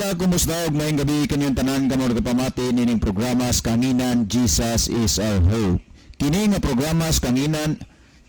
Higala, kumusta og maayong gabi kaninyong tanan kamo nagapamati nining programa sa Kahanginan, Jesus is Our Hope. Kini nga programa sa Kahanginan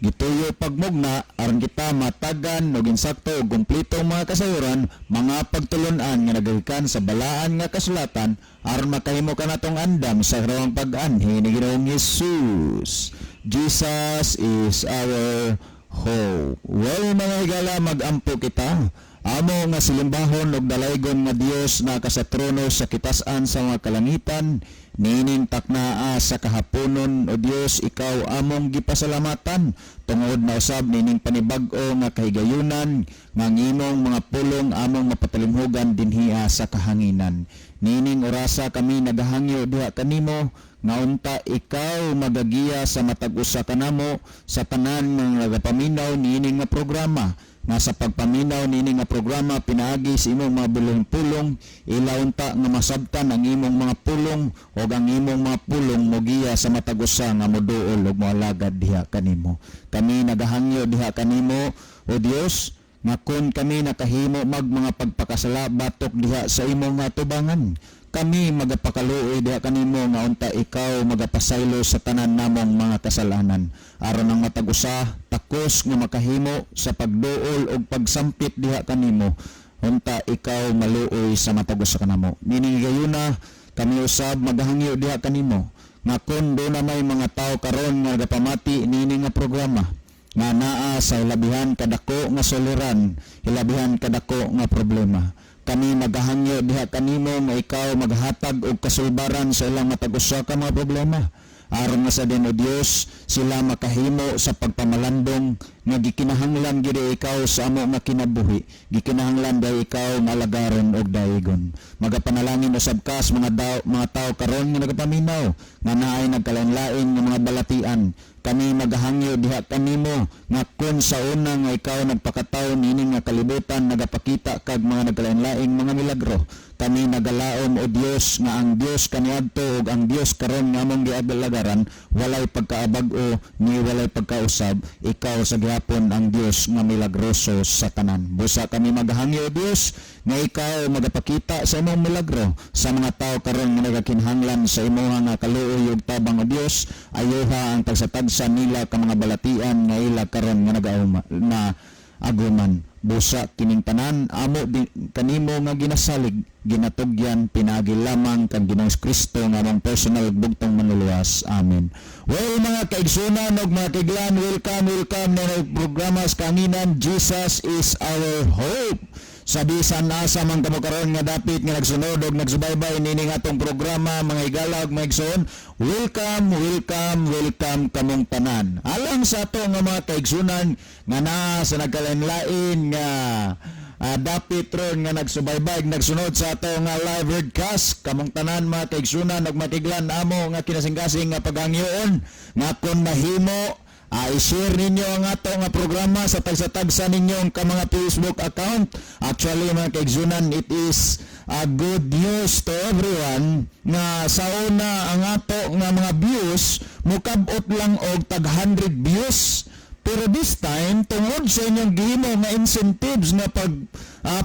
gituyo pagmugna aron kita matagan og insakto ug kumpletong mga kasayuran, mga pagtulunan nga nagagikan sa balaan nga kasulatan aron makahimo kanatong andam sa karawang pag-anhi ni Ginoong Hesus. Jesus is our hope. Well, mga higala, mag-ampo kita. Amo nga silimbahon og dalaygon nga Dios na sa trono sa kitasan sa mga kalangitan, niining taknaa sa kahaponon, o Dios, ikaw among gipasalamatan tungod na usab nining panibag-o nga kahigayunan nga ang imong mga pulong among mapatalimhogan dinhia sa kahanginan. Niining orasa kami nagahangyo diha kanimo nga unta ikaw magagiya sa matag usa kanamo, sa tanan nga nagapaminaw niining nga programa, nga sa pagpaminaw niini nga programa pinaagi sa imong mga bulong pulong, ila unta nga masabtan ang imong mga pulong ug ang imong mga pulong mogiya sa matag usa nga moduol ug moalagad diha kanimo. Kami nagahangyo diha kanimo, O Dios, nga kon kami nakahimo mag mga pagpakasala batok diha sa imong nga tubangan, kami magapakaluoy diha kanimo nga unta ikaw magapasaylo sa tanan namong mga kasalanan aron ang matag usa takos nga makahimo sa pagduol og pagsampit diha kanimo, unta ikaw maluoy sa matag usa kanamo. Nining gayuna kami usab magahangyo diha kanimo nga kon duna may mga tao karon nga nagapamati niini nga programa nga naa sa hilabihan kadako nga suliran, hilabihan kadako nga problema, kami magahangyo diha kanimo nga ikaw maghatag og kasulbaran sa ilang matag usa ka mga problema aron nga sa din, O Dios, sila makahimo sa pagpamalandong nga gikinahanglan gid ikaw sa amo nga kinabuhi, gikinahanglan day ikaw nga alagaron og daigon. Magapanalangin usab ka sa mga daw, mga tao karon nga nagapaminaw nga naay nagkalain-lain nga mga balatian. Kami magahangyo diha kanimo nga kon sa una nga ikaw nagpakatawo niini nga kalibutan, nagapakita kag mga nagkalain-laing mga milagro. Kami nagalaom, O Dios, nga ang Dios kaniadto ug ang Dios karon nga among gialagaran walay pagkaabag-o ni walay pagkausab. Ikaw sa gihapon ang Dios nga milagroso sa tanan. Busa kami magahangyo, O Dios, nga ikaw magapakita sa imong milagro sa mga tao karon nga nagakinahanglan sa imong nga kaluoy ug tabang. O Dios, ayoha ang tagsa-tagsa nila ka mga balatian nga ila karon nga nagauma na aguman. Busa kining tanan amo di, kanimo nga ginasalig, ginatugyan pinaagi lamang kang Ginoong Kristo nga among personal bugtong manluluwas. Amen. Well, mga kaigsunan ug mga kaiglan, welcome, welcome na programa sa Kahanginan, Jesus is Our Hope. Sa bisan asa man kamo karon nga dapit nga nagsunod og nagsubaybay nining atong programa, mga higala ug mga igsoon, welcome, welcome, welcome kamong tanan. Alang sa ato nga mga kaigsunan nga naa sa nagkalain-lain nga dapit ron nga nagsubaybay, nagsunod sa ato nga live broadcast, kamong tanan mga kaigsunan ug makiglan, amo nga kinasingkasing nga paghangyoon nga kon mahimo, i-share ninyo ang ato nga programa sa tagsa-tagsa ninyong ka mga Facebook account. Actually, mga kaigsunan, it is a good news to everyone nga sa una ang ato nga mga views mukabot lang og tag 100 views. Pero this time, tungod sa inyong gihimo nga incentives nga pag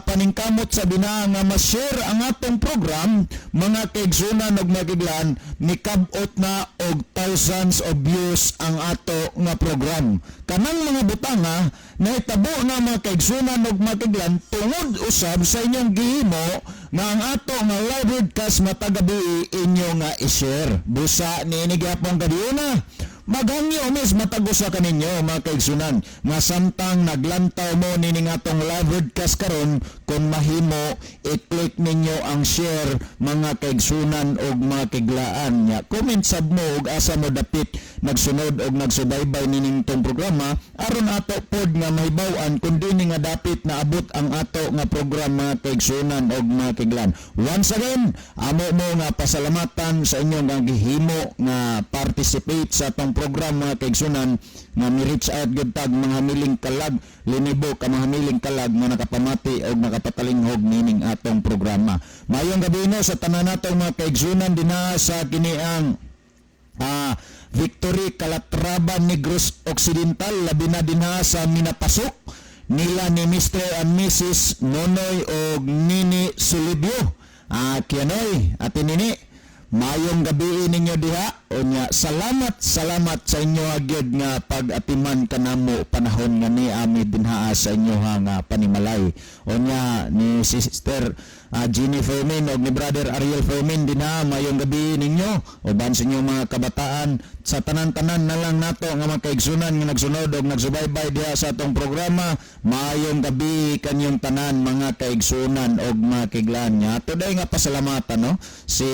paningkamot sa binaa nga ma-share ang atong program, mga kaigsunan ug makiglan, nikabot na og thousands of views ang ato nga program. Kanang mga butanga nahitabo na, mga kaigsunan ug makiglan, tungod usab sa inyong gihimo nga ang ato nga live broadcast matag gabi inyo nga i-share. Busa niini gihapong gabiuna, maghangyo mis matag usa kaninyo, mga kaigsunan, nga samtang naglantaw mo nining atong live broadcast karon, kung mahimo i-click ninyo ang share, mga kaigsunan og mga kiglaan nya. Comment sab mo og asa mo dapit nagsunod og nagsubaybay nining tong programa aron ato pod nga mahibaw-an kung dinhi nga dapit naabot ang ato nga program, mga kaigsunan og mga kiglaan. Once again, amo mo nga pasalamatan sa inyong nga gihimo nga participate sa atong program, mga kaigsunan, nga mi reach out gud tag mga miling kalag, linibo ka mga miling kalag nga nakapamati og nakapatalinghog nining atong programa. Maayong gabi no sa tanan natong mga kaigsunan dinha sa kiniang Victory Calatrava, Negros Occidental, labi na dinha sa Minapasok nila ni Mr. and Mrs. Nonoy og Nini Sulibio. Kianoy, Ate Nini, mayong gabi ninyo diha. Unya, salamat, salamat sa inyo gyud nga pag-atiman kanamo panahon nga ni ami dinhaa sa inyo ha nga panimalay. Unya ni Sister Jenny Fermin og ni Brother Ariel Fermin dinha, mayong gabi ninyo uban sa inyong mga kabataan, sa tanan-tanan na lang nato nga mga kaigsunan nga nagsunod og nagsubaybay diha sa atong programa. Mayong gabi kanyong tanan, mga kaigsunan og mga kaiglaan. Nya ato day nga pasalamatan, no, si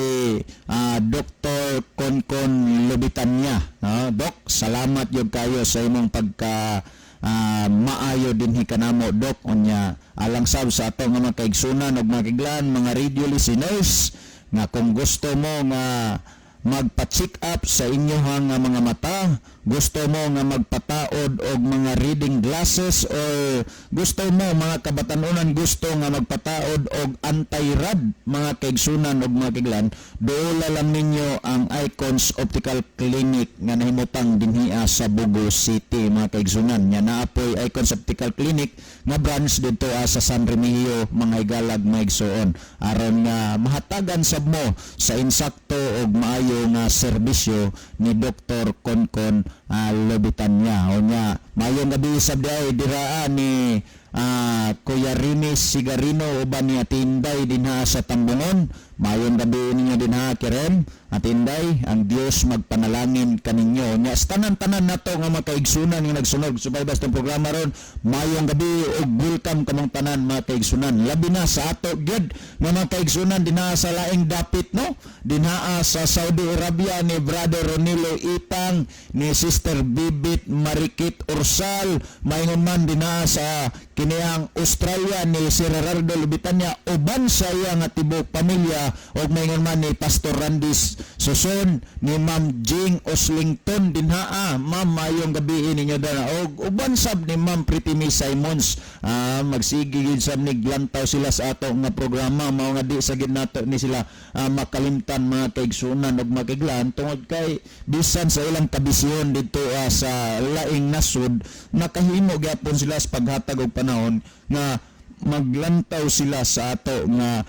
Dr. Konkon Lubitanya, no? Dok, salamat gyud kayo sa imong pagka maayo dinhi kanamo, Dok. Unya alang sab sa ato nga mga kaigsunan og mga kaiglaan, mga radio listeners, nga kung gusto mo nga magpa-check up sa inyohang nga mga mata, gusto mo nga magpataod og mga reading glasses, or gusto mo, mga kabatanunan, gusto nga magpataod og anti-rad, mga kaigsunan og mga kaiglaan, dola lang ninyo ang Icons Optical Clinic nga nahimutang dinhia sa Bogo City, mga kaigsunan. Nya naa poy Icons Optical Clinic nga branch dito sa San Remigio, mga higalag, mga igsoon, aron nga mahatagan sab mo sa insakto og maayo nga serbisyo ni Dr. Konkon Lobitanya. Unya mayong gabi sab diay diraa ni Kuya Rimis Sigarino uban ni Atinday dinha sa Tambungon. Mayong gabi ninyo dinha, Kerem Atinday, ang Dios magpanalangin kaninyo. Nya sa tanan-tanan nato nga makaigsunan nga nagsunod subaybay sa programa ron, mayong gabi ug welcome kamong tanan, mga kaigsunan. Labi na sa ato gyud nga mga kaigsunan dinha sa laing dapit, no, dinha sa Saudi Arabia, ni Brother Ronilo Itang, ni Sister Bibit Marikit Ursal, maingon man dinha sa kiniyang Australia ni Sir Gerardo Lubitanya uban sa iya nga tibok pamilya, ug maingon man ni Pastor Randy Suson, ni Ma'am Jing Oslington dinhaa. Ma'am, mayong gabi ninyo dana, og uban sab ni Ma'am Pretty Miss Simons. Magsige gid sab ni glantaw sila sa ato nga programa, mao nga di sa gid nato ni sila makalimtan, mga kaigsunan ug makiglan, tungod kay bisan sa ilang kabisyon dito sa laing nasud, nakahimo gyapon sila sa paghatag og panahon nga maglantaw sila sa ato nga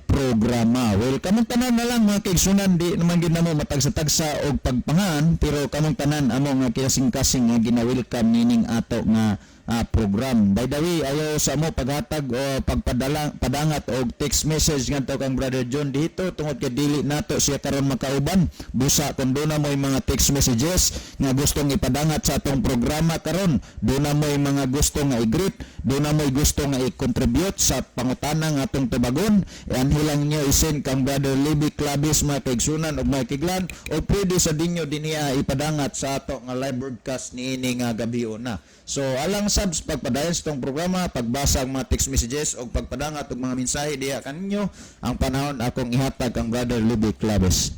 programa. Well, kamong tanan na lang, mga kaigsunan, di naman gid namo matagsa-tagsa og pagpangan, pero kamong tanan amo nga kinasing-kasing nga gina-welcome nining ato nga program. By the way, ayaw sa mo paghatag o pagpadala padangat og text message ngadto kang Brother John dito tungod kay dili nato siya karon makauban. Busa kung duna mo'y mga text messages nga gustong ipadangat sa atong programa karon, duna mo'y mga gusto nga i-greet, duna mo'y gusto nga i-contribute sa pangutana nga atong tubagon, anhi lang niyo i-send kang Brother Libby Clavis, mga kaigsunan ug mga kaiglaan, o pwede sa dinyo dinhiya ipadangat sa ato nga live broadcast niini nga gabi una. So alang sab sa pagpadayon sa itong programa, pagbasa ang mga text messages o pagpadangat og mga mensahe diha kaninyo, ang panahon akong ihatag kang Brother Libby Claves.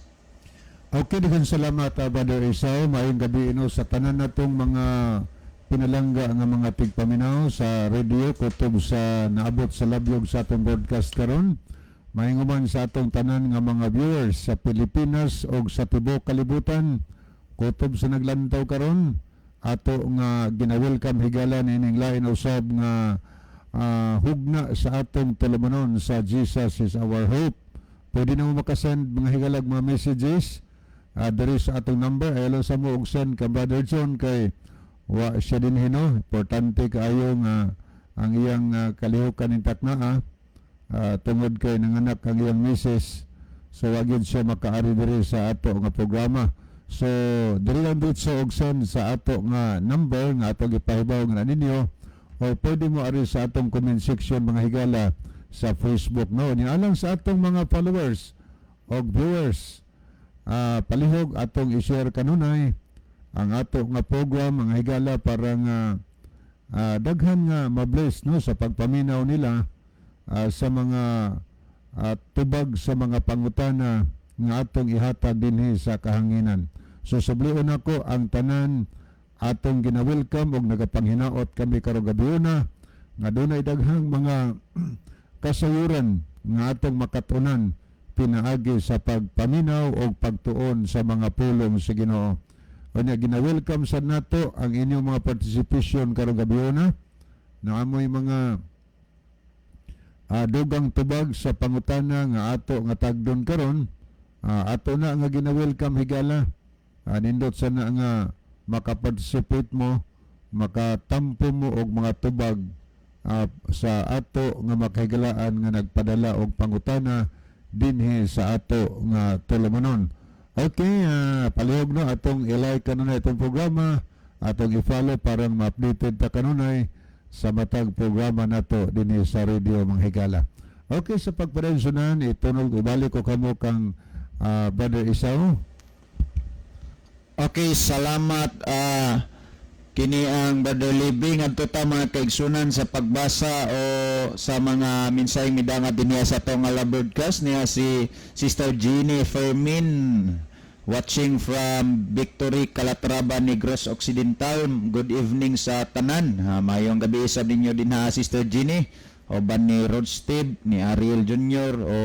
Okay, daghang salamat, Brother Esau. Maayong gabi ino sa tanan natong mga pinalangga nga mga tigpaminaw sa radio kutob sa naabot sa labyog sa atong broadcast karon. Maayong uban sa atong tanan nga mga viewers sa Pilipinas o sa tibuok kalibutan kutob sa naglantaw karon, ato nga gina-welcome higala nining lain usab nga hugna sa atong tulumanon sa Jesus is Our Hope. Pwede na mo makasend, mga higalag, mga messages diri sa atong number. Ayaw sa mo og send ka Brother John kay wa siya din hino. Importante kaayo nga ang iyang kalihukan intak na tungod kay nanganak ang iyang misis. So wa gyud siya makaari diri sa ato nga programa. So diri lang dito og send sa ato nga number nga ato gipahibaw nga ninyo or pwede mo ari sa atong comment section, mga higala, sa Facebook, no. Nya alang sa atong mga followers og viewers, palihog atong i-share kanunay ang ato nga program, mga higala, para nga daghan nga mabless, no, sa pagpaminaw nila sa mga tubag sa mga pangutana nga atong ihatag dinhi sa kahanginan. So sublion nako ang tanan atong gina-welcome og nagapanghinaot kami karong gabiuna nga dunay daghang mga kasayuran nga atong makatunan pinaagi sa pagpaminaw o pagtuon sa mga pulong sa Ginoo. Unya gina-welcome sa nato ang inyong mga participation karong gabiuna. Naamoy mga Dugang tubag sa pangutana nga ato nga tagdon karon, ato na nga gina-welcome, higala. Nindot sana nga makaparticipate mo, makatampo mo og mga tubag sa ato nga makahigalaan nga nagpadala og pangutana dinhi sa ato nga tulumanon. Okay, palihog no atong i-like kanunay itong programa, atong i-follow para ma-updated ta kanunay sa matag programa nato dinhi sa radio, mga higala. Okay, sa pagpadayon, itunol ubalik ko kamo kang Brother Isao. Okay, salamat, kini ang Brother Living adto ta, mga kaigsunan, sa pagbasa o sa mga mensaheng midangat dinhi sa atong nga broadcast. Niya si Sister Jeannie Fermin, watching from Victory, Calatrava, Negros Occidental. Good evening sa tanan. Ha, mayong gabi sa ninyo dinha, Sister Jeannie, uban ni Rod Steve, ni Ariel Jr. o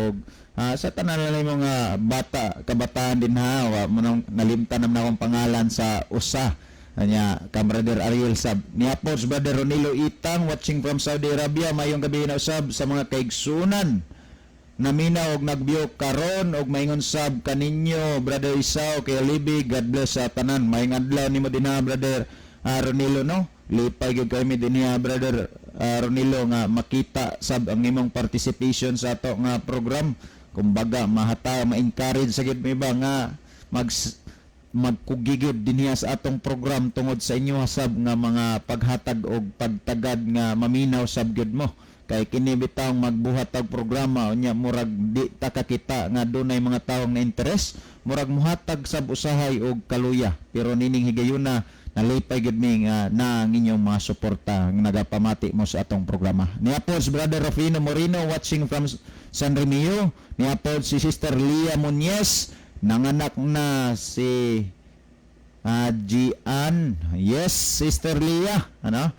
sa tanan na mga bata, kabataan dinha. Wa mo nang nalimtan naman akong pangalan sa usa. Anya, kam Brother Ariel sab. Niya po si Brother Ronilo Itang, watching from Saudi Arabia. Mayong gabi na usab sa mga kaigsunan. Naminaw og nagbiyo karon og maingon sab kaninyo, Brother Isao kay Libby. God bless sa tanan. Maayong adlaw nimo dinha, Brother Ronilo, no. Lipay gyud kami dinha, Brother Ronilo, nga makita sab ang imong participation sa ato nga program. Kumbaga mahata ma-encourage sa gid mi ba nga magkugigid dinhiya sa atong program tungod sa inyo sab nga mga paghatag og pagtagad nga maminaw sab gyud mo, kay kini bitawng magbuhat og programa unya murag di ta kakita nga dunay mga tawong na interes, murag muhatag sab usahay og kaluya. Pero nining higayuna, nalipay gyud mi nga na ang inyong mga suporta nga nagapamati mo sa atong programa. Niya po si Brother Rufino Moreno, watching from San Remio. Niya po si Sister Lia Muñez, nanganak na si Gian. Yes, Sister Lia. Ano?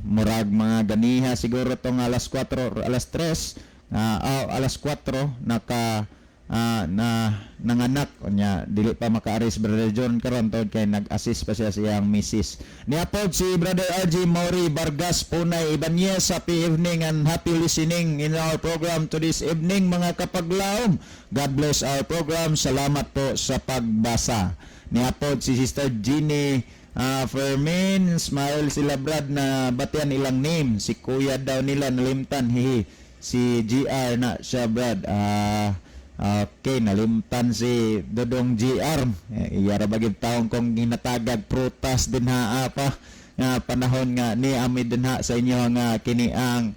Murag mga ganiha siguro tong alas 4 or alas 3, alas 4 naka na nanganak. Unya dili pa makaari si Brother John karon tungod kay nag-assist pa siya sa iyang misis. Niya po si Brother RG Maury Vargas Punay Ibanez, happy evening and happy listening in our program to this evening, mga kapaglaom. God bless our program. Salamat po sa pagbasa. Niya po si Sister Jeannie Fermin, smile sila, Brad, na batian ilang name. Si kuya daw nila nalimtan, hihi. Si GR na siya, Brad. Okay, nalimtan si Dodong GR. Eh, iyara bagid taong kong ginatagag prutas din ha pa nga panahon nga ni ami din ha sa inyo nga kini ang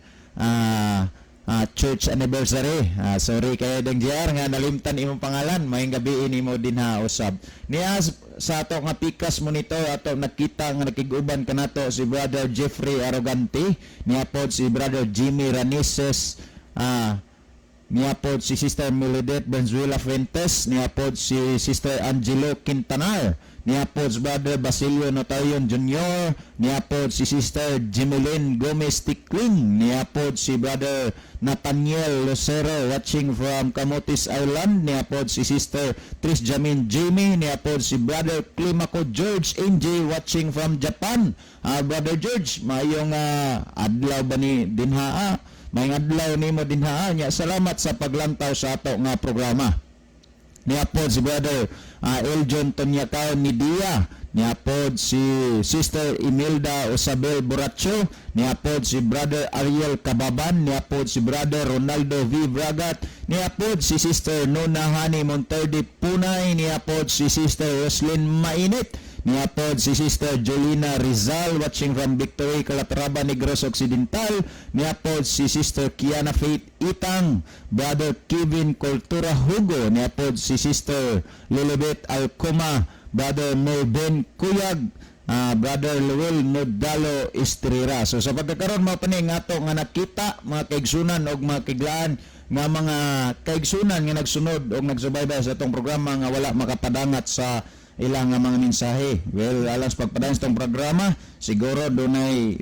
church anniversary. Sorry kayo dong GR nga nalimtan imong pangalan. Maayong gabi nimo din ha usab. Niya sa ato nga pikas monitor, ato nakita nga nakig-uban kanato si Brother Jeffrey Arrogante. Niya pod si Brother Jimmy Ranises, niya pod si Sister Milidet Benzuela Fuentes, niya pod si Sister Angelo Quintanar, niya pod si Brother Basilio Notarion Jr., niya pod si Sister Jimelin Gomez Tikling, niya pod si Brother Nathaniel Lucero, watching from Camotes Island, niya pod si Sister Tris Jamin Jamie, niya pod si Brother Climaco George NJ, watching from Japan. Brother George, mayong adlaw ba ni dinhaa? Maayong adlaw nimo dinha nya. Salamat sa paglantaw sa ato nga programa. Niya pod si Brother Eljon Tonyakaw ni Dia. Niya pod si Sister Imelda Osabel Buracho. Niya pod si Brother Ariel Kababan. Niya pod si Brother Ronaldo V. Bragat. Niya pod si Sister Nona Hani Monterde Punay. Niya pod si Sister Roslyn Mainit. Niya pod si Sister Jolina Rizal, watching from Victory, Calatrava, Negros Occidental. Niya pod si Sister Kiana Faith Itang, Brother Kevin Cultura Hugo. Niya pod si Sister Lilibet Alcoma, Brother Melvin Kuyag, Brother Luel Nodalo Estrera. So sa pagkakaroon, mao pa ni nga ato nga nakita, mga kaigsunan og mga kaiglaan, nga mga kaigsunan nga nagsunod og nagsubaybay sa atong programa nga wala makapadangat sa ilang nga mga mensahe. Well, alas pagpadayon sa itong programa, siguro dunay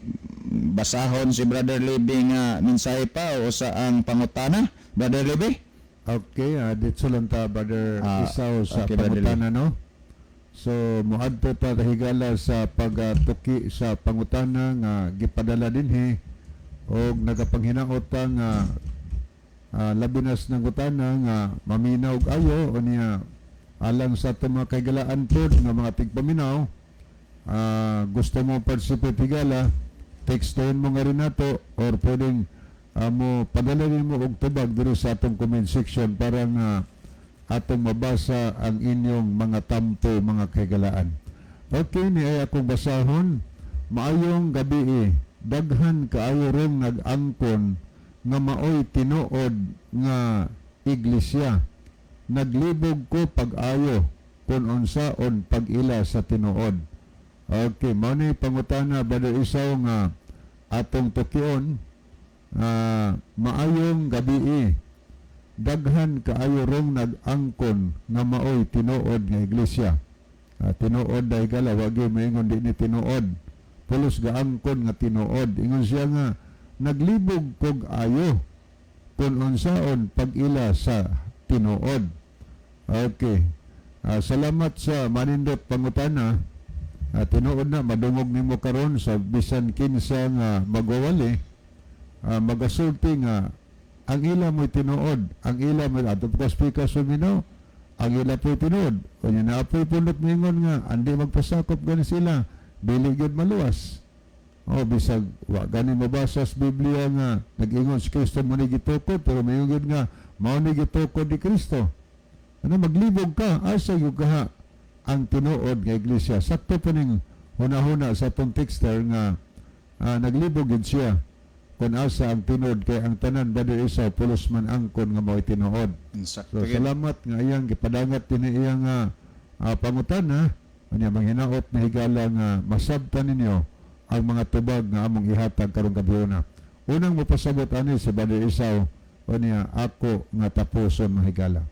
basahon si Brother Libby nga mensahe pa o sa ang pangutana. Brother Libby? Okay, dito lang ta, Brother Isaw, sa okay, Brother. Pangutana, no? So, moadto ta, higala, sa pagtuki sa pangutana nga gipadala dinhi. Og nagapanghinaot ta nga labi na sa nangutana nga maminaw og ayo. Unya alang sa atong mga kahigalaan pod nga mga tigpaminaw, gusto mo participate, higala, textohin mo nga rin nato or pwedeng mo padala rin mo og tubag diri sa atong comment section para nga atong mabasa ang inyong mga tampo, mga kahigalaan. Okay, ni ay akong basahon. "Maayong gabi. Daghan kaayo rong nag-angkon nga maoy tinuod nga iglesia. Naglibog ko pag-ayo kung unsaon pag-ila sa tinuod." Okay, mao ni pangutana, Brother Isaw, nga atong tukion. "Maayong gabi. Daghan kaayo rong nag-angkon nga maoy tinuod nga iglesia." Tinuod dahil gala, wagi moingon di ni tinuod. Pulos gaangkon nga tinuod. Ingon siya nga naglibog kog ayo kung unsaon pag-ila sa tinuod. Okay. Salamat sa manindot pangutana. Tinuod na madungog nimo karon sa bisan kinsa nga magwawali, magasulti nga ang ila mo'y tinuod, ang ila mo'y ato pa speaker suminaw, ang ila po'y tinuod. Unya naapoy pundok mingon nga andi magpasakop gani sila, dili gyud maluwas. O bisag wa gani mabasa sa Biblia nga nag-ingon si Kristo mo ni gitukod, pero mayon gyud nga mao ni gitukod ni Kristo. Ano, maglibog ka, asa gyud kaha ang tinuod nga iglesia? Sakto pa ning hunahuna sa atong texter nga naglibog gyud siya kung asa ang tinuod kay ang tanan, Brother Isaw, pulos man angkon nga mao'y tinuod. Sakto So gyud. Salamat nga iyang gipadangat din iyang pangutana. Unya manghinaot na, higala, nga masabtan ninyo ang mga tubag nga among ihatag karong gabiuna. Unang mopasabot ani si Brother Isaw, unya ako nga tapuson, mga higala.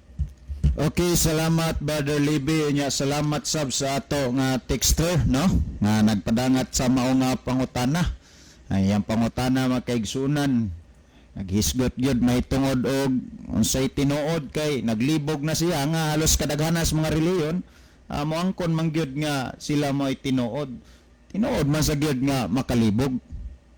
Okay, salamat, Brother Libby. Nya salamat sab sa ato nga texter, no? Nga nagpadangat sa mao nga pangutana. Ay, ang pangutana, mga kaigsunan, naghisgot gyud mahitungod og unsay tinuod kay naglibog na siya nga halos kadaghanan sa mga reliyon moangkon man gyud nga sila mo'y tinuod. Tinuod man sa gyud nga makalibog.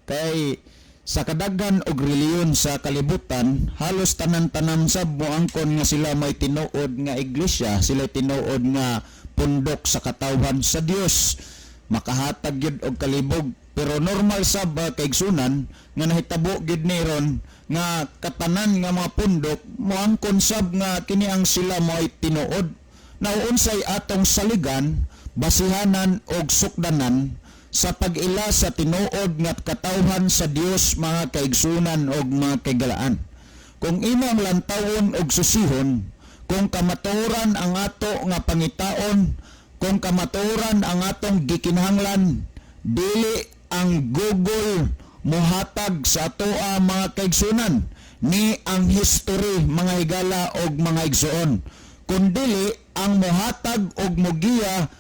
Kay sa kadaghan og reliyon sa kalibutan, halos tanan-tanan sab moangkon nga sila may tinuod nga iglesia, sila tinuod nga pundok sa katawhan sa Dios. Makahatag gyud og kalibog. Pero normal sab ba, kaigsunan, nga nahitabo gyud ni ron nga katanan nga mga pundok moangkon sab nga kini ang sila mo'y tinuod. Nauunsay atong saligan, basihanan og sukdanan sa pag-ila sa tinuod nga katawhan sa Dios, mga kaigsunan og mga kaigalaan? Kung imong lantawon og susihon, kung kamatuoran ang ato nga pangitaon, kung kamatuoran ang atong gikinahanglan, dili ang Google mohatag sa atoa, mga kaigsunan, ni ang history, mga higala og mga igsoon, kundili ang mohatag og mogiya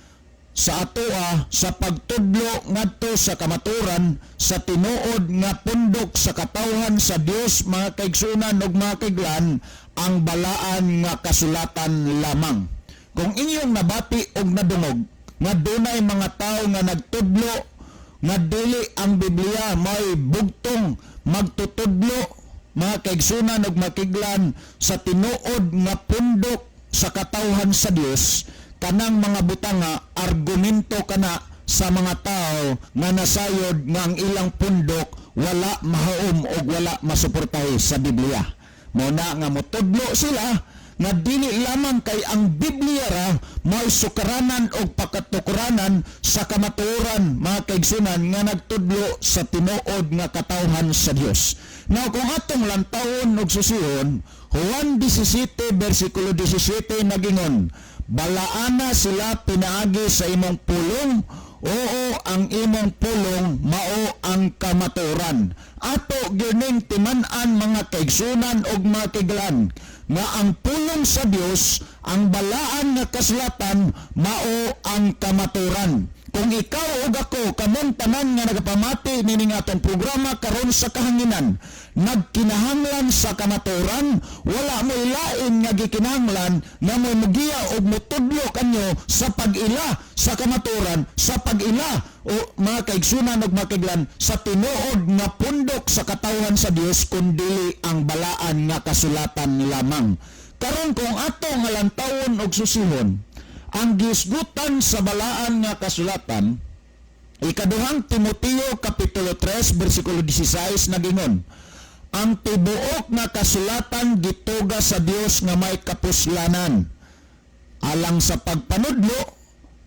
sa atoa sa pagtudlo ngadto sa kamaturan sa tinuod nga pundok sa katawhan sa Dios, mga kaigsunan ug mga kaiglan, ang balaan nga kasulatan lamang. Kung inyong nabati og nadungog nga dunay mga tawo nga nagtudlo nga dili ang Biblia may bugtong magtutudlo, mga kaigsunan ug makiglan, sa tinuod nga pundok sa katawhan sa Dios, kanang mga butanga argumento kana sa mga tao nga nasayod nga ang ilang pundok wala mahaom og wala masuportahe sa Biblia. Mao na nga motudlo sila nga dili lamang kay ang Biblia ra may sukaranan og pakatukuranan sa kamatuoran, mga kaigsunan, nga nagtudlo sa tinuod nga katawhan sa Dios. Now, kung atong lantawon og susihon, Juan 17 versikulo 17 nagingon, "Balaana sila pinaagi sa imong pulong, oo, ang imong pulong mao ang kamatuoran." Ato gyuning timan-an, mga kaigsunan og mga kaiglan, nga ang pulong sa Dios, ang balaan nga kasulatan, mao ang kamatuoran. Kung ikaw ug ako, kamong tanan nga nagapamati nining atong programa karon sa kahanginan, nagkinahanglan sa kamaturan, wala mo'y lain nga gikinahanglan nga mo mugiya og mutudlo kanyo sa pag-ila sa kamaturan, sa pag-ila o mga kaigsunan ug mga kaiglan sa tinuod nga pundok sa katawhan sa Dios, kundili ang balaan nga kasulatan lamang. Karon, kung ato nga lantawon og susihon ang gisgutan sa balaan nga kasulatan, Ikaduhang Timoteo kapitulo 3 bersikulo 16, nagingon, "Ang tibuok nga kasulatan gituga sa Dios nga may kapuslanan alang sa pagpanudlo,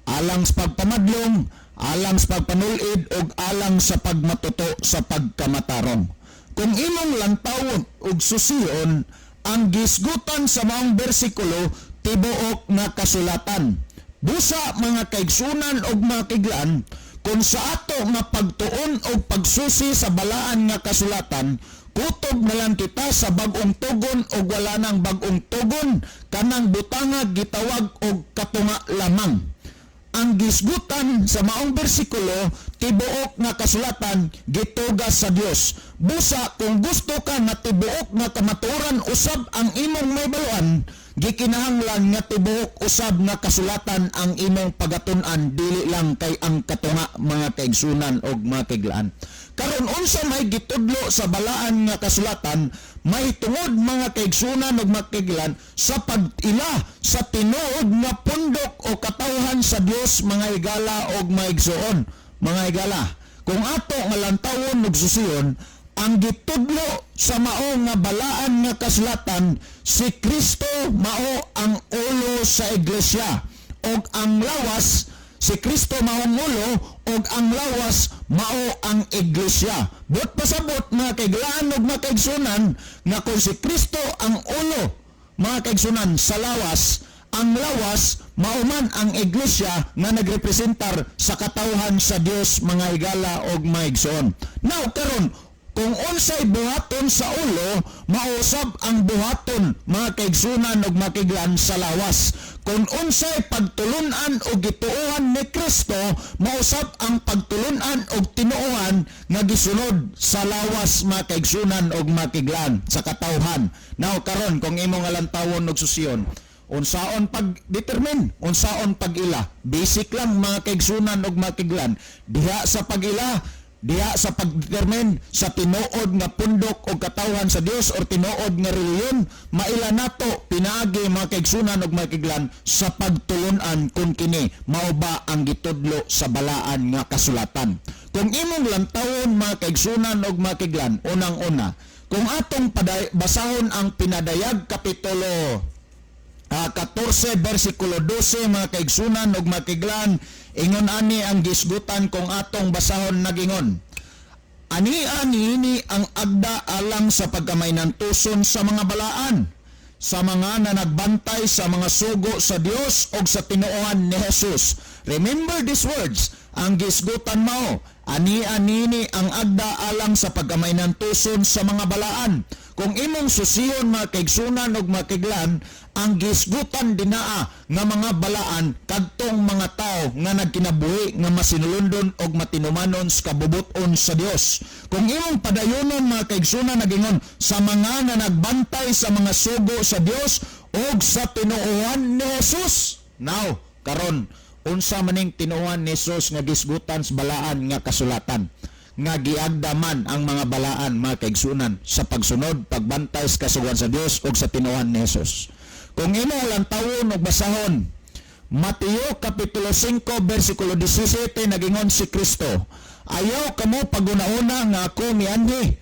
alang sa pagpamadlong, alang sa pagpanulid ug alang sa pagmatuto sa pagkamatarong." Kung imong lantawon ug susion ang gisgutan sa maong bersikulo, tibuok nga kasulatan. Busa, mga kaigsunan ug mga kaiglan, kung sa ato nga pagtuon og pagsusi sa balaan nga kasulatan, kutob na lang kita sa bag-ong tugon og wala nang bag-ong tugon, kanang butanga gitawag og katunga lamang. Ang gisgutan sa maong bersikulo, tibuok nga kasulatan gitugas sa Dios. Busa kung gusto ka nga tibuok nga kamatuoran usab ang imong mahibaluan, gikinahanglan nga tibuok usab nga kasulatan ang imong pagatun-an, dili lang kay ang katunga, mga kaigsunan og mga kaiglaan. Karon, unsa may gitudlo sa balaan nga kasulatan may tungod, mga kaigsunan ug mga kaiglan, sa pag-ila sa tinuod nga pundok o katawhan sa Dios, mga higala og mga igsoon, mga higala? Kung ato nga lantawon ug susiyon ang gitudlo sa mao nga balaan nga kasulatan, si Kristo mao ang ulo sa iglesia og ang lawas, si Kristo mao ang ulo ug ang lawas mao ang iglesia. Buot pasabot, mga kaiglaan ug mga kaigsunan, nga kung si Kristo ang ulo, mga kaigsunan, sa lawas, ang lawas mao man ang iglesia nga nagrepresentar sa katawhan sa Dios, mga higala og mga igsoon. Now karon, kung unsay buhaton sa ulo, mausab ang buhaton, mga kaigsunan ug mga kaiglan, sa lawas. Kung unsay pagtulunan o gituohan ni Kristo, mausab ang pagtulunan og tinuohan nga gisunod sa lawas, mga kaigsunan ug mga kaiglan, sa katawhan. Now karon, kung imong alantawon og susiyon, unsaon pag-determine, unsaon pag-ila? Basic lang, mga kaigsunan ug mga kaiglan. Diha sa pag-ila, diha sa pag-determine sa tinuod nga pundok o katawhan sa Dios or tinuod nga relihiyon, maila nato pinaagi, mga kaigsunan ug mga kaiglan, sa pagtulunan kung kini mao ba ang gitudlo sa balaan nga kasulatan. Kung imong lantawon, mga kaigsunan ug mga kaiglan, unang-una, kung atong basahon ang Pinadayag kapitulo 14 bersikulo 12, mga kaigsunan ug mga kaiglan, ingon ani ang gisgutan. Kung atong basahon, nagingon, "Ani niini ang agda alang sa pagkamainantuson sa mga balaan, sa mga na nagbantay sa mga sugo sa Dios og sa tinuohan ni Jesus." Remember these words. Ang gisgutan mao, ani anini ang agda alang sa pagkamainantuson sa mga balaan. Kung imong susiyon, mga kaigsunan ug mga kaiglan, ang gisgutan dinaa nga mga balaan kadtong mga tao nga nagkinabuhi nga masinulondon og matinumanon sa kabubuton sa Dios. Kung imong padayonon, mga kaigsunan, nagingon, sa mga nga nagbantay sa mga sugo sa Dios ug sa tinuohan ni Jesus. Now, karon, unsa maning tinuohan ni Jesus nga gisgutan sa balaan nga kasulatan nga giagdaman ang mga balaan, mga kaigsunan, sa pagsunod, pagbantay sa kasuguan sa Dios ug sa tinuohan ni Jesus? Kung imo lantawon og basahon Mateo kapitulo 5 bersikulo 17, nagingon si Kristo, "Ayaw kamo paguna-una nga ako mianhi